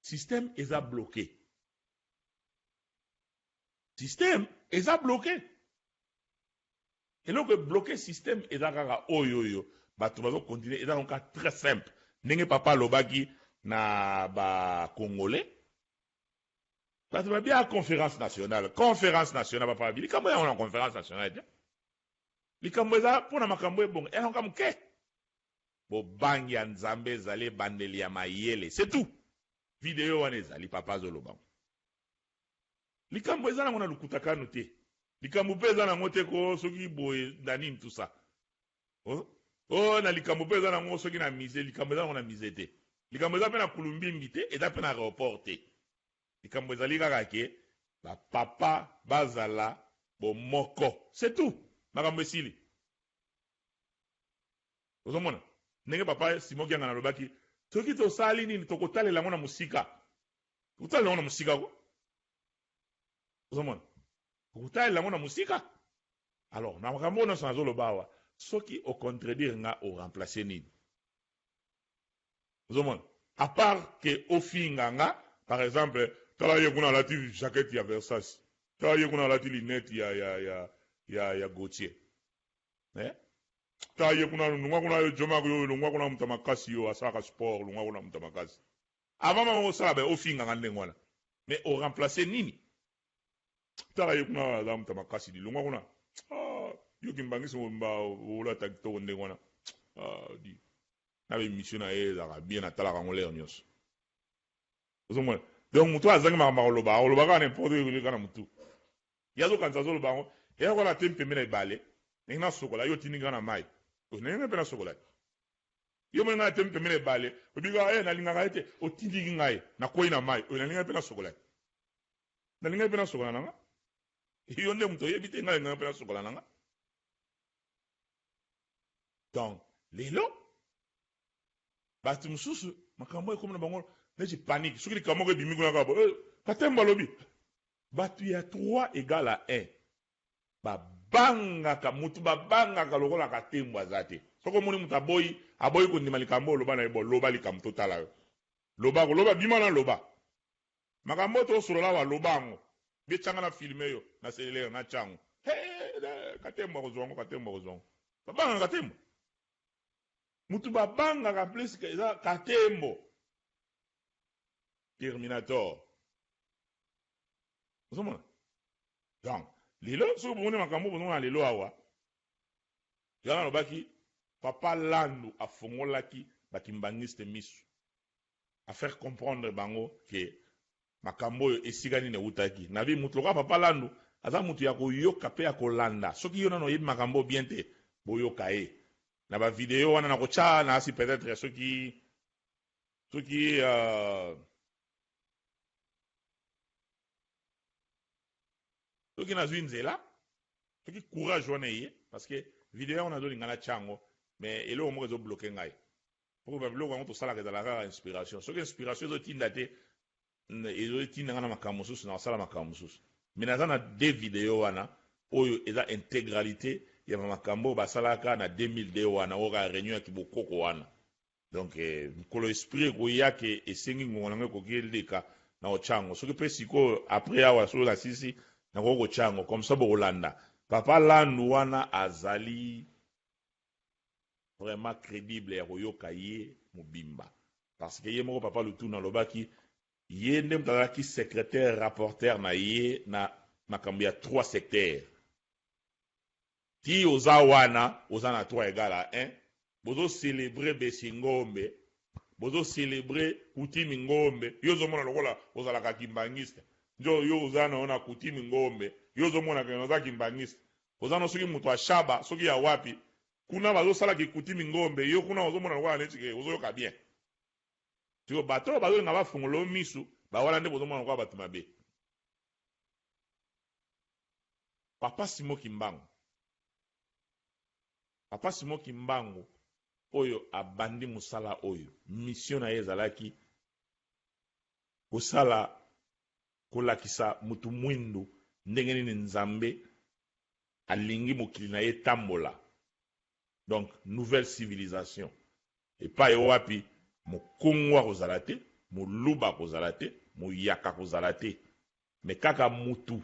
système eza bloqué, système eza bloqué. Eloko ebloqué système eza kaka oyo oyo bato bazokontinue. Eza kaka très simple, ndenge papa alobaki na bacongolais, bato babia conférence nationale, conférence nationale. Papa babi likambo yango na conférence nationale te, likambo eza mpona makambo ebonga elonga moke. Bobangi ya Nzambe ezali ebandeli ya mayele, c'est tout. Video wana ezali papa azoloba likambo eza nango na lukuta kanu te, likambo mpe eza nango te ko soki boye na nini tout ça. Oh, na likambo mpe eza nango soki na musée, likambo eza nango na musée te. Likambo eza mpe na Kulumbimbi te, eza mpe na aéroport te. Likambo ezali kaka ke ba papa bazala bomoko. C'est tout. Makambo esili. Ozomona ndenge papa Simon Kiangana alobaki, soki tosali nini tokotalela yango na mosika. Tokotalela yango na mosika ko. Ozomona? Tokotalela yango na mosika. Alors, na makambo oyo nyonso nazoloba awa, soki o contredire nga, o remplacer nini? Ozomona? À part que ofinga nga, par exemple, tala ye kuna alati jaquette ya Versace, tala ye kuna alati lunette ya Gaultier. Eh? Tala ye kuna, longwa kuna yo Djomack yo, longwa kuna moto makasi yo, asalaka sport, longwa kuna moto makasi. Avant bango osala ba ofinga nga ndenge wana. Mais o remplacer nini? Tala ye kuna aza moto makasi, longwa kuna. Ah, yo kimbangisi mobimba olata kitoko ndenge wana. Ah, di. Na ba émission na ye ezalaka bien, natalaka yango l'heure nyonso. Ozomona? Donc moto azangi makambo ya koloba, akoloba kaka n'importe quoi kaka na motu. Ye azokanisa azoloba yango, ye akola te mpembe na ebale, ndenge nasokola, yo otindi nga na mai. Ndenge mpe nasokola. Yo moni nga te mpembe na ebale, obika, eh, nalingaka ye te, otindiki ngai, nakwei na mai, oyo nalingaki mpe nasokola. Nalingaki mpe nasokola na nga. Yo nde moto oyebi te, ngai nalingaki mpe nasokola na nga. Donc, lelo, bato mosusu, makambo ekomi na bango neti panique. Soki likambo moko ebimi kuna kaka bo, eh, Katembo alobi, bato ya 3 égale à 1, babangaka, mutu babangaka lokola Katembo aza te. Soki omoni mutu aboyi, aboyi kondima likambo oloba na ye, bo, loba likambo totala yo. Loba, loba, bima na loba. Makambo to solola wa loba yango. Betianga na filme yo, na cellulaire, na tyango. Hey, Katembo akozwa yango, Katembo akozwa yango. Babangaka Katembo. Mutu babangaka plus que eza Katembo. Terminator. Ozomona? Donc, lelo soki bomoni makambo bozomona lelo awa, yango alobaki papa Landu afongolaki bakimbangiste misu. A faire comprendre bango que makambo oyo esika nini eutaki. Nabi mutu lokola papa Landu aza mutu ya koyoka pe ya kolanda. Soki yo nano oyebi makambo bien te, boyoka ye. Na ba video wana na kotia na asi peut-être soki soki soki nazwi nzela, soki courage wana eye, parce que video yango nazolinga na tia yango, mais eloko moko ezobloquer ngai. Po ba biloko yango tosalaka ezalaka kaka inspiration. Soki inspiration ezotinda te, ezotinda nga na makambo mosusu, na kosala makambo mosusu. Mais naza na deux video wana oyo eza intégralité ya makambo oyo basalaka na 2002 wana, oyo kaka réunion ya kibokoko wana. Donc mokolo esprit ekoya ke esengi ngongo nango ekoki eleka na kotya yango. Soki mpe sikoyo après awa soki nasisi nakoki kotya yango comme ça bokolanda. Papa Landu wana azali vraiment crédible ya koyoka ye mobimba. Parce que ye moko papa Lutuna alobaki ye nde moto azalaki secrétaire rapporteur na ye na makambo ya 3 secteurs. Ti oza wana, oza na 3 égale à 1, bozo célébrer Besi Ngombe, bozo célébrer Kutimi Ngombe, yo ozomona lokola ozalaka kimbangiste. Njo yo oza na ona Kutimi Ngombe, yo ozomona ke oza kimbangiste. Oza na soki moto ashaba, soki ya wapi, kuna bazosala kikutimi ngombe, yo kuna ozomona lokola neti ke ozoyoka bien. Siko bato oyo bazolinga bafungola yo misu, bawana nde bozomona lokola bato mabe. Papa Simon Kimbangu. Papa Simon Kimbangu oyo abandi mosala oyo, mission na ye ezalaki kosala kolakisa mutu mwindu ndenge nini Nzambe alingi mokili na ye tambola. Donc nouvelle civilisation. Epai wapi mokongo akozala te, moluba akozala te, moyaka akozala te, mais kaka mutu.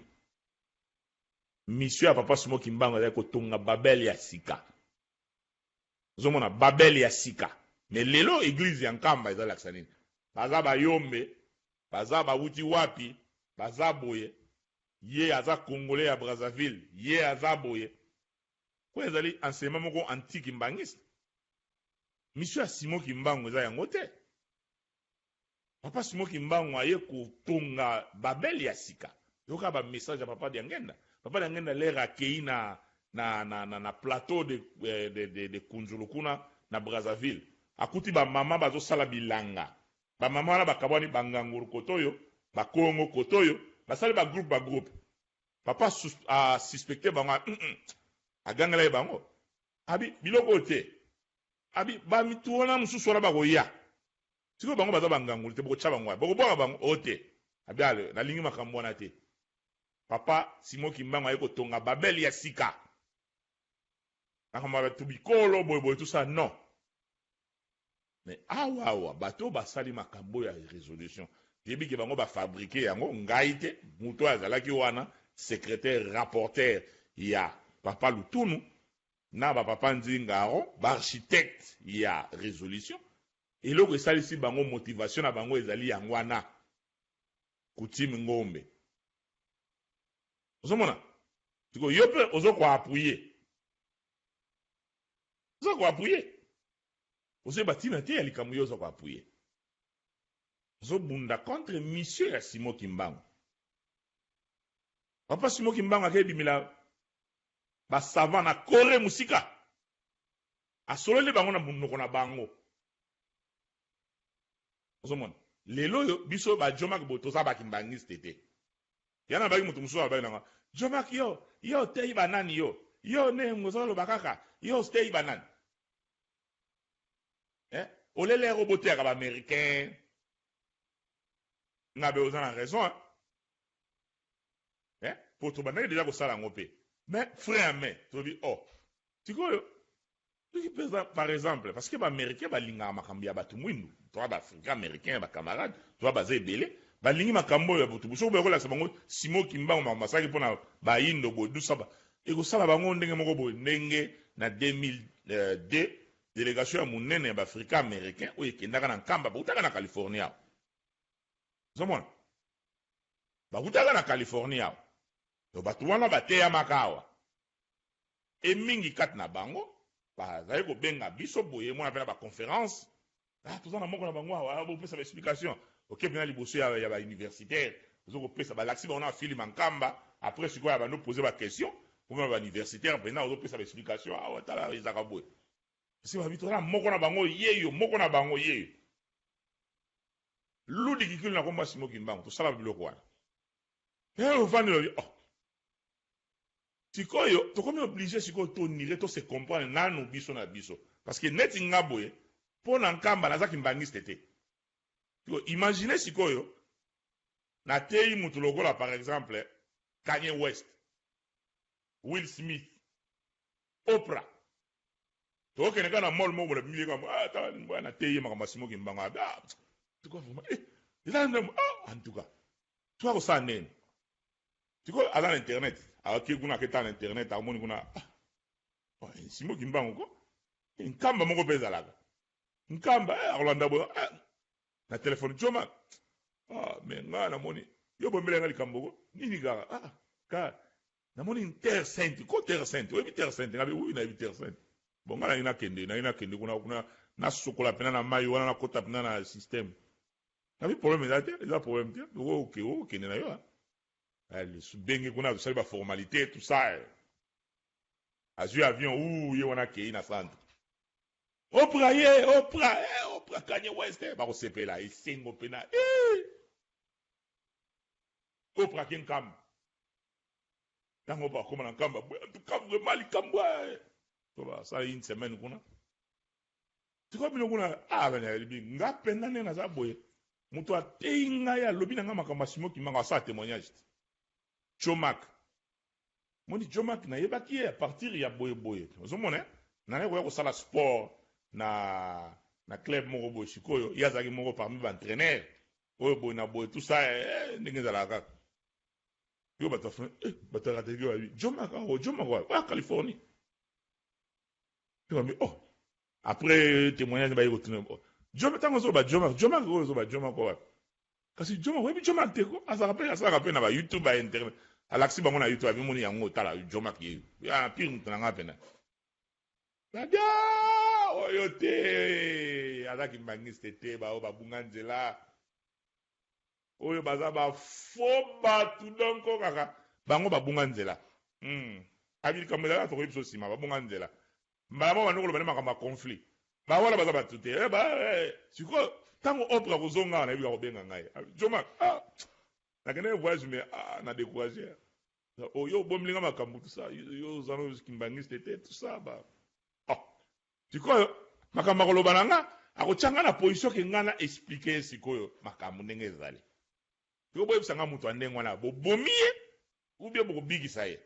Mission ya papa Simon Kimbangu ezali kotonga Babel ya sika. Ozomona Babel ya sika. Mais lelo église ya Nkamba ezalakisa nini? Baza bayombe, baza bawuti wapi, baza boye. Ye aza congolais ya Brazzaville, ye aza boye. Po ezali enseignement moko anti-kimbangiste. Mission ya Simon Kimbangu eza yango te. Papa Simon Kimbangu aye kotonga Babel ya sika. Yoka ba message ya Papa Diangenda. Papa Diangenda lere akei na na, na, na, na plateau de, eh, de, de, de Kunzulu kuna na Brazzaville, akuti bamama bazosala bilanga. Bamama wana bakabwani, banganguru kote oyo, bakongo kote oyo, basali bagroupe bagroupe. Papa asuspecte bango, agangela ye bango, abi biloko oyo te, abi bamitu wana mosusu wana bakoya sikoyo, bango baza bangangulu te, bokotya bango wapi? Bokobwaka bango oyo te. Abi ale, nalingi makambo wana te. Papa Simon Kimbangu aye kotonga Babel ya sika, makambo ya bato bikolo boyeboye, tout ça, non. Mais awa awa bato oyo basali makambo ya résolution, toyebi ke bango bafabriquer yango. Ngai te, moto oyo azalaki wana secrétaire rapporteur ya papa Lutunu na bapapa Nzingaro, baarchitecte ya résolution. Eloko esalisi bango, motivation na bango ezali yango wana, coutume ngombe. Ozomona sikoyo, yo mpe ozo koappuyer, oza koappuyer, ozoyeba ntina te ya likambo. Yo oza koappuyer, ozobunda contre mission ya Simon Kimbangu. Papa Simon Kimbangu akebimela basavant na Corée mosika, asololi bango na monoko na bango. Ozomona lelo oyo biso bajomaki boye, toza bakimbangiste te. Ya na baki moto mosusu abaki nanga jomaki yo, yo oteyi banani? Yo nde ozoloba kaka, yo oteyi banani, eh? Olelere oboteyaka baaméricain nga be, oza na raison, hein? Eh? Po tobandaki deja kosala yango mpe, mais frein à main tolobi, oh, sikoyo soki mpenza par exemple, parce que baaméricain balingaka makambo ya bato mwindu, toa baafricain américain, bacamarade toa baza ebele, balingi makambo oyo ya bato. Soki boye kolakisa bango Simon Kimbangu, makambo asalaki mpona bayindo boye, dusaba ekosala bango ndenge moko boye. Ndenge na 2002 délégation ya monene ya baafricain américain oyo ekendaka na Nkamba, bautaka na Californie awa. Ozomona, bakutaka na Californie awa. To bato wana bateyamaka awa, e mingi kati na bango bazali kobenga biso boye, mona mpe na baconférence, ah, toza na moko na bango awa, bopesa baexplication. Oke mpena liboso ya bauniversitaire, ozo kopesa, balakisi bango na bafilime Nkamba. Après sikoyo ya bando pose baquestion mpona bauniversitaire, mpena ozopesa baexplication awa, tala, ezalaka boye. Parce babi toza na moko na bango yeyo, moko na bango yeyo ludi kikili na komba Simon Kimbangu, tosala biloko wana. Ovandi, lobi, oh, sikoyo tokomi obligé sikoyo tonire, tose comprendre nanu biso na biso, parce que neti nga boye, mpo na Nkamba naza kimbangiste te. Imagine sikoyo nateyi mutu lokola par exemple Kanye West, Will Smith, Oprah, tokokende kaka na mall moko bola bimili kaka, ah, tala, nateyi ye makambo ya Simon Kimbangu. Ah, vraiment, eh, eza, ah, en tout cas toka kosala ndeni. Sikoyo aza na internet, ake kuna, aketa na internet, amoni kuna, ah, Simon Kimbangu ko Nkamba moko mpe ezalaka Nkamba, eh, akolanda boye, ah, na telefone joma, ah, me nga namoni yo bombela nga likambo ko nini kaka, ah, ka namoni Terre Sainte ko, Terre Sainte, oyebi Terre Sainte? Ngabi oui, nayebi Terre Sainte. Bon, nga nalingi nakende kuna, kuna nasokola mpena na mai wana, nakota mpena na système. Nabi problème eza te, eza problème te, okende na yo. Benge kuna, tosali baformalité, tout ça, azwi avion u ye wana, akei na centre. Oprah ye, Oprah, eh, Oprah, Kanye West, eh, bakosepela esengo mpena, eh. Oprah ake Nkamba, ntango bakóma na Nkamba, en tout cas vraiment likambo to basala une semaine kuna. Sikoyo bino kuna, ah, banayebi nga mpenza nde naza boye, moto ateyi ngai, alobi na ngai makambo ya Simon Kimbangu, asala témoignage te. Jomak moni, Jomak nayebaki ye à partir ya boyeboye. Ozomona, nanga koya kosala sport na club moko boye. Sikoyo ye azalaki moko parmi baentraîneur oyo boye na boye, tout ça, eh, ndenge ezalaka kaka. Yo bato afuna, eh, bato ya katolike babi Jomak awo, Jomak wapi? Oya Californie. Yo babi, oh, après témoignage baye kotuna Jomak, ntango ozoba Jomak, Jomak oyo ozoba, Jomak oyo wapi? Kasi Jomak, oyebi Jomak te ko, azalaka mpe, asalaka mpe na ba YouTube, ba internet, alakisi bango na YouTube, abimoni yango, tala Jomak ye ya pire moto na nga mpena. Babia oyo te, aza kimbangiste te, bao babunga nzela oyo baza bafo bato, donc kaka bango babunga nzela. Abi likambo ezalaka tokoyi biso nsima babonga nzela. Mbala moko bandi koloba nde makambo ya conflit. Ba wana baza batu te. Eh, ba, eh. Sikoyo ntango Oprah akozonga awa nayebi akobenga ngai. Joma, ah, nakendaki voyage mais ah, na découragé. Oh, yo obombeli nga makambo tout ça, yo oza no kimbangiste te tout ça ba. Ah. Sikoyo makambo akoloba na nga akotia nga na position ke nga na expliquer ye sikoyo makambo ndenge ezali. Sikoyo boyebisa nga moto ya ndenge wana bobomi ye ou bien bokobikisa ye?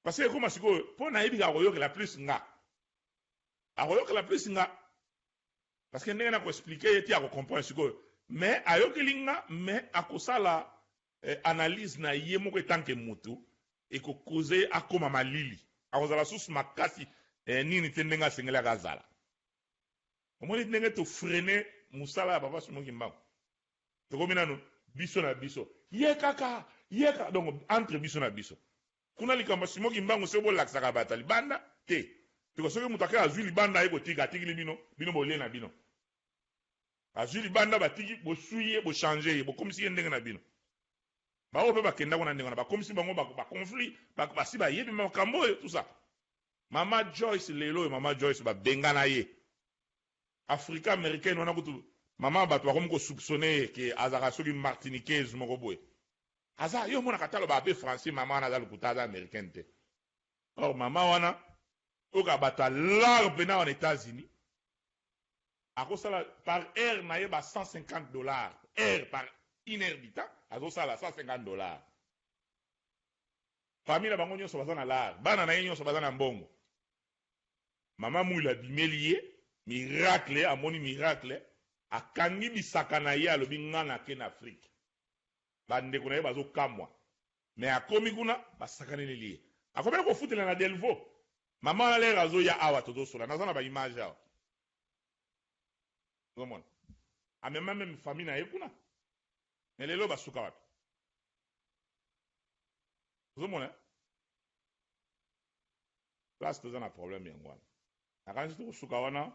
Parce que ekoma sikoyo mpo nayebi kaka koyokela plus nga. Akoyokela plus nga parce que ndenge nako expliquer ye ti ako comprendre sikoyo. Mais ayokeli nga mais akosala eh, analyse na ye moko etant que mutu eko causer ye akoma malili. Akozala susu makasi eh, nini te ndenge asengelaki azala. Omoni ndenge to freiner musala ya papa Simon Kimbangu. Tokomi nanu biso na biso. Ye kaka, ye kaka donc entre biso na biso. Kuna likambo ya Simon Kimbangu soki bolakisaka bato ya libanda te. Piko soki moto ake azui libanda aye kotika atikili bino, bino bolie na bino. Azui libanda batiki bosui ye bo changer ye bokomisi ye ndenge na bino. Baoyo pe bakenda kuna ndenge wana bakomisi bango ba, ba conflit, ba, basi bayebi makambo oyo tout ça. Mama Joyce lelo oyo mama Joyce babengana ye. Africa americaine wana kutu mama bato bakomi ko soupçonner ye ke azalaka soki martiniquaise moko boye. Aza yo omonaka ata alobaka pe français mama wana aza lokuta aza americaine te. Or mama wana oyoka bato ya lar pena awa na Etats-Unis akosala par heure na ye ba 150 dollars heure par une heure du temps azosala 150 dollars. Famille na bango nyonso baza na lar, bana na ye nyonso baza na mbongo. Mama Muilu abimeli ye miracle, amoni miracle, akangi bisaka na ye alobi nga nake na Afrique. Ba ndeko na ye bazo kamwa. Mais akomi kuna basakaneleli ye. Akomaki kofutela na Delvaux. Mama wana lere azoya awa tozosola naza na ba image awa. Ozomona? Amema meme famille na ye kuna. Mais lelo basuka wapi? Ozomona? Place toza na problème yango wana. Nakanisi tokosuka wana.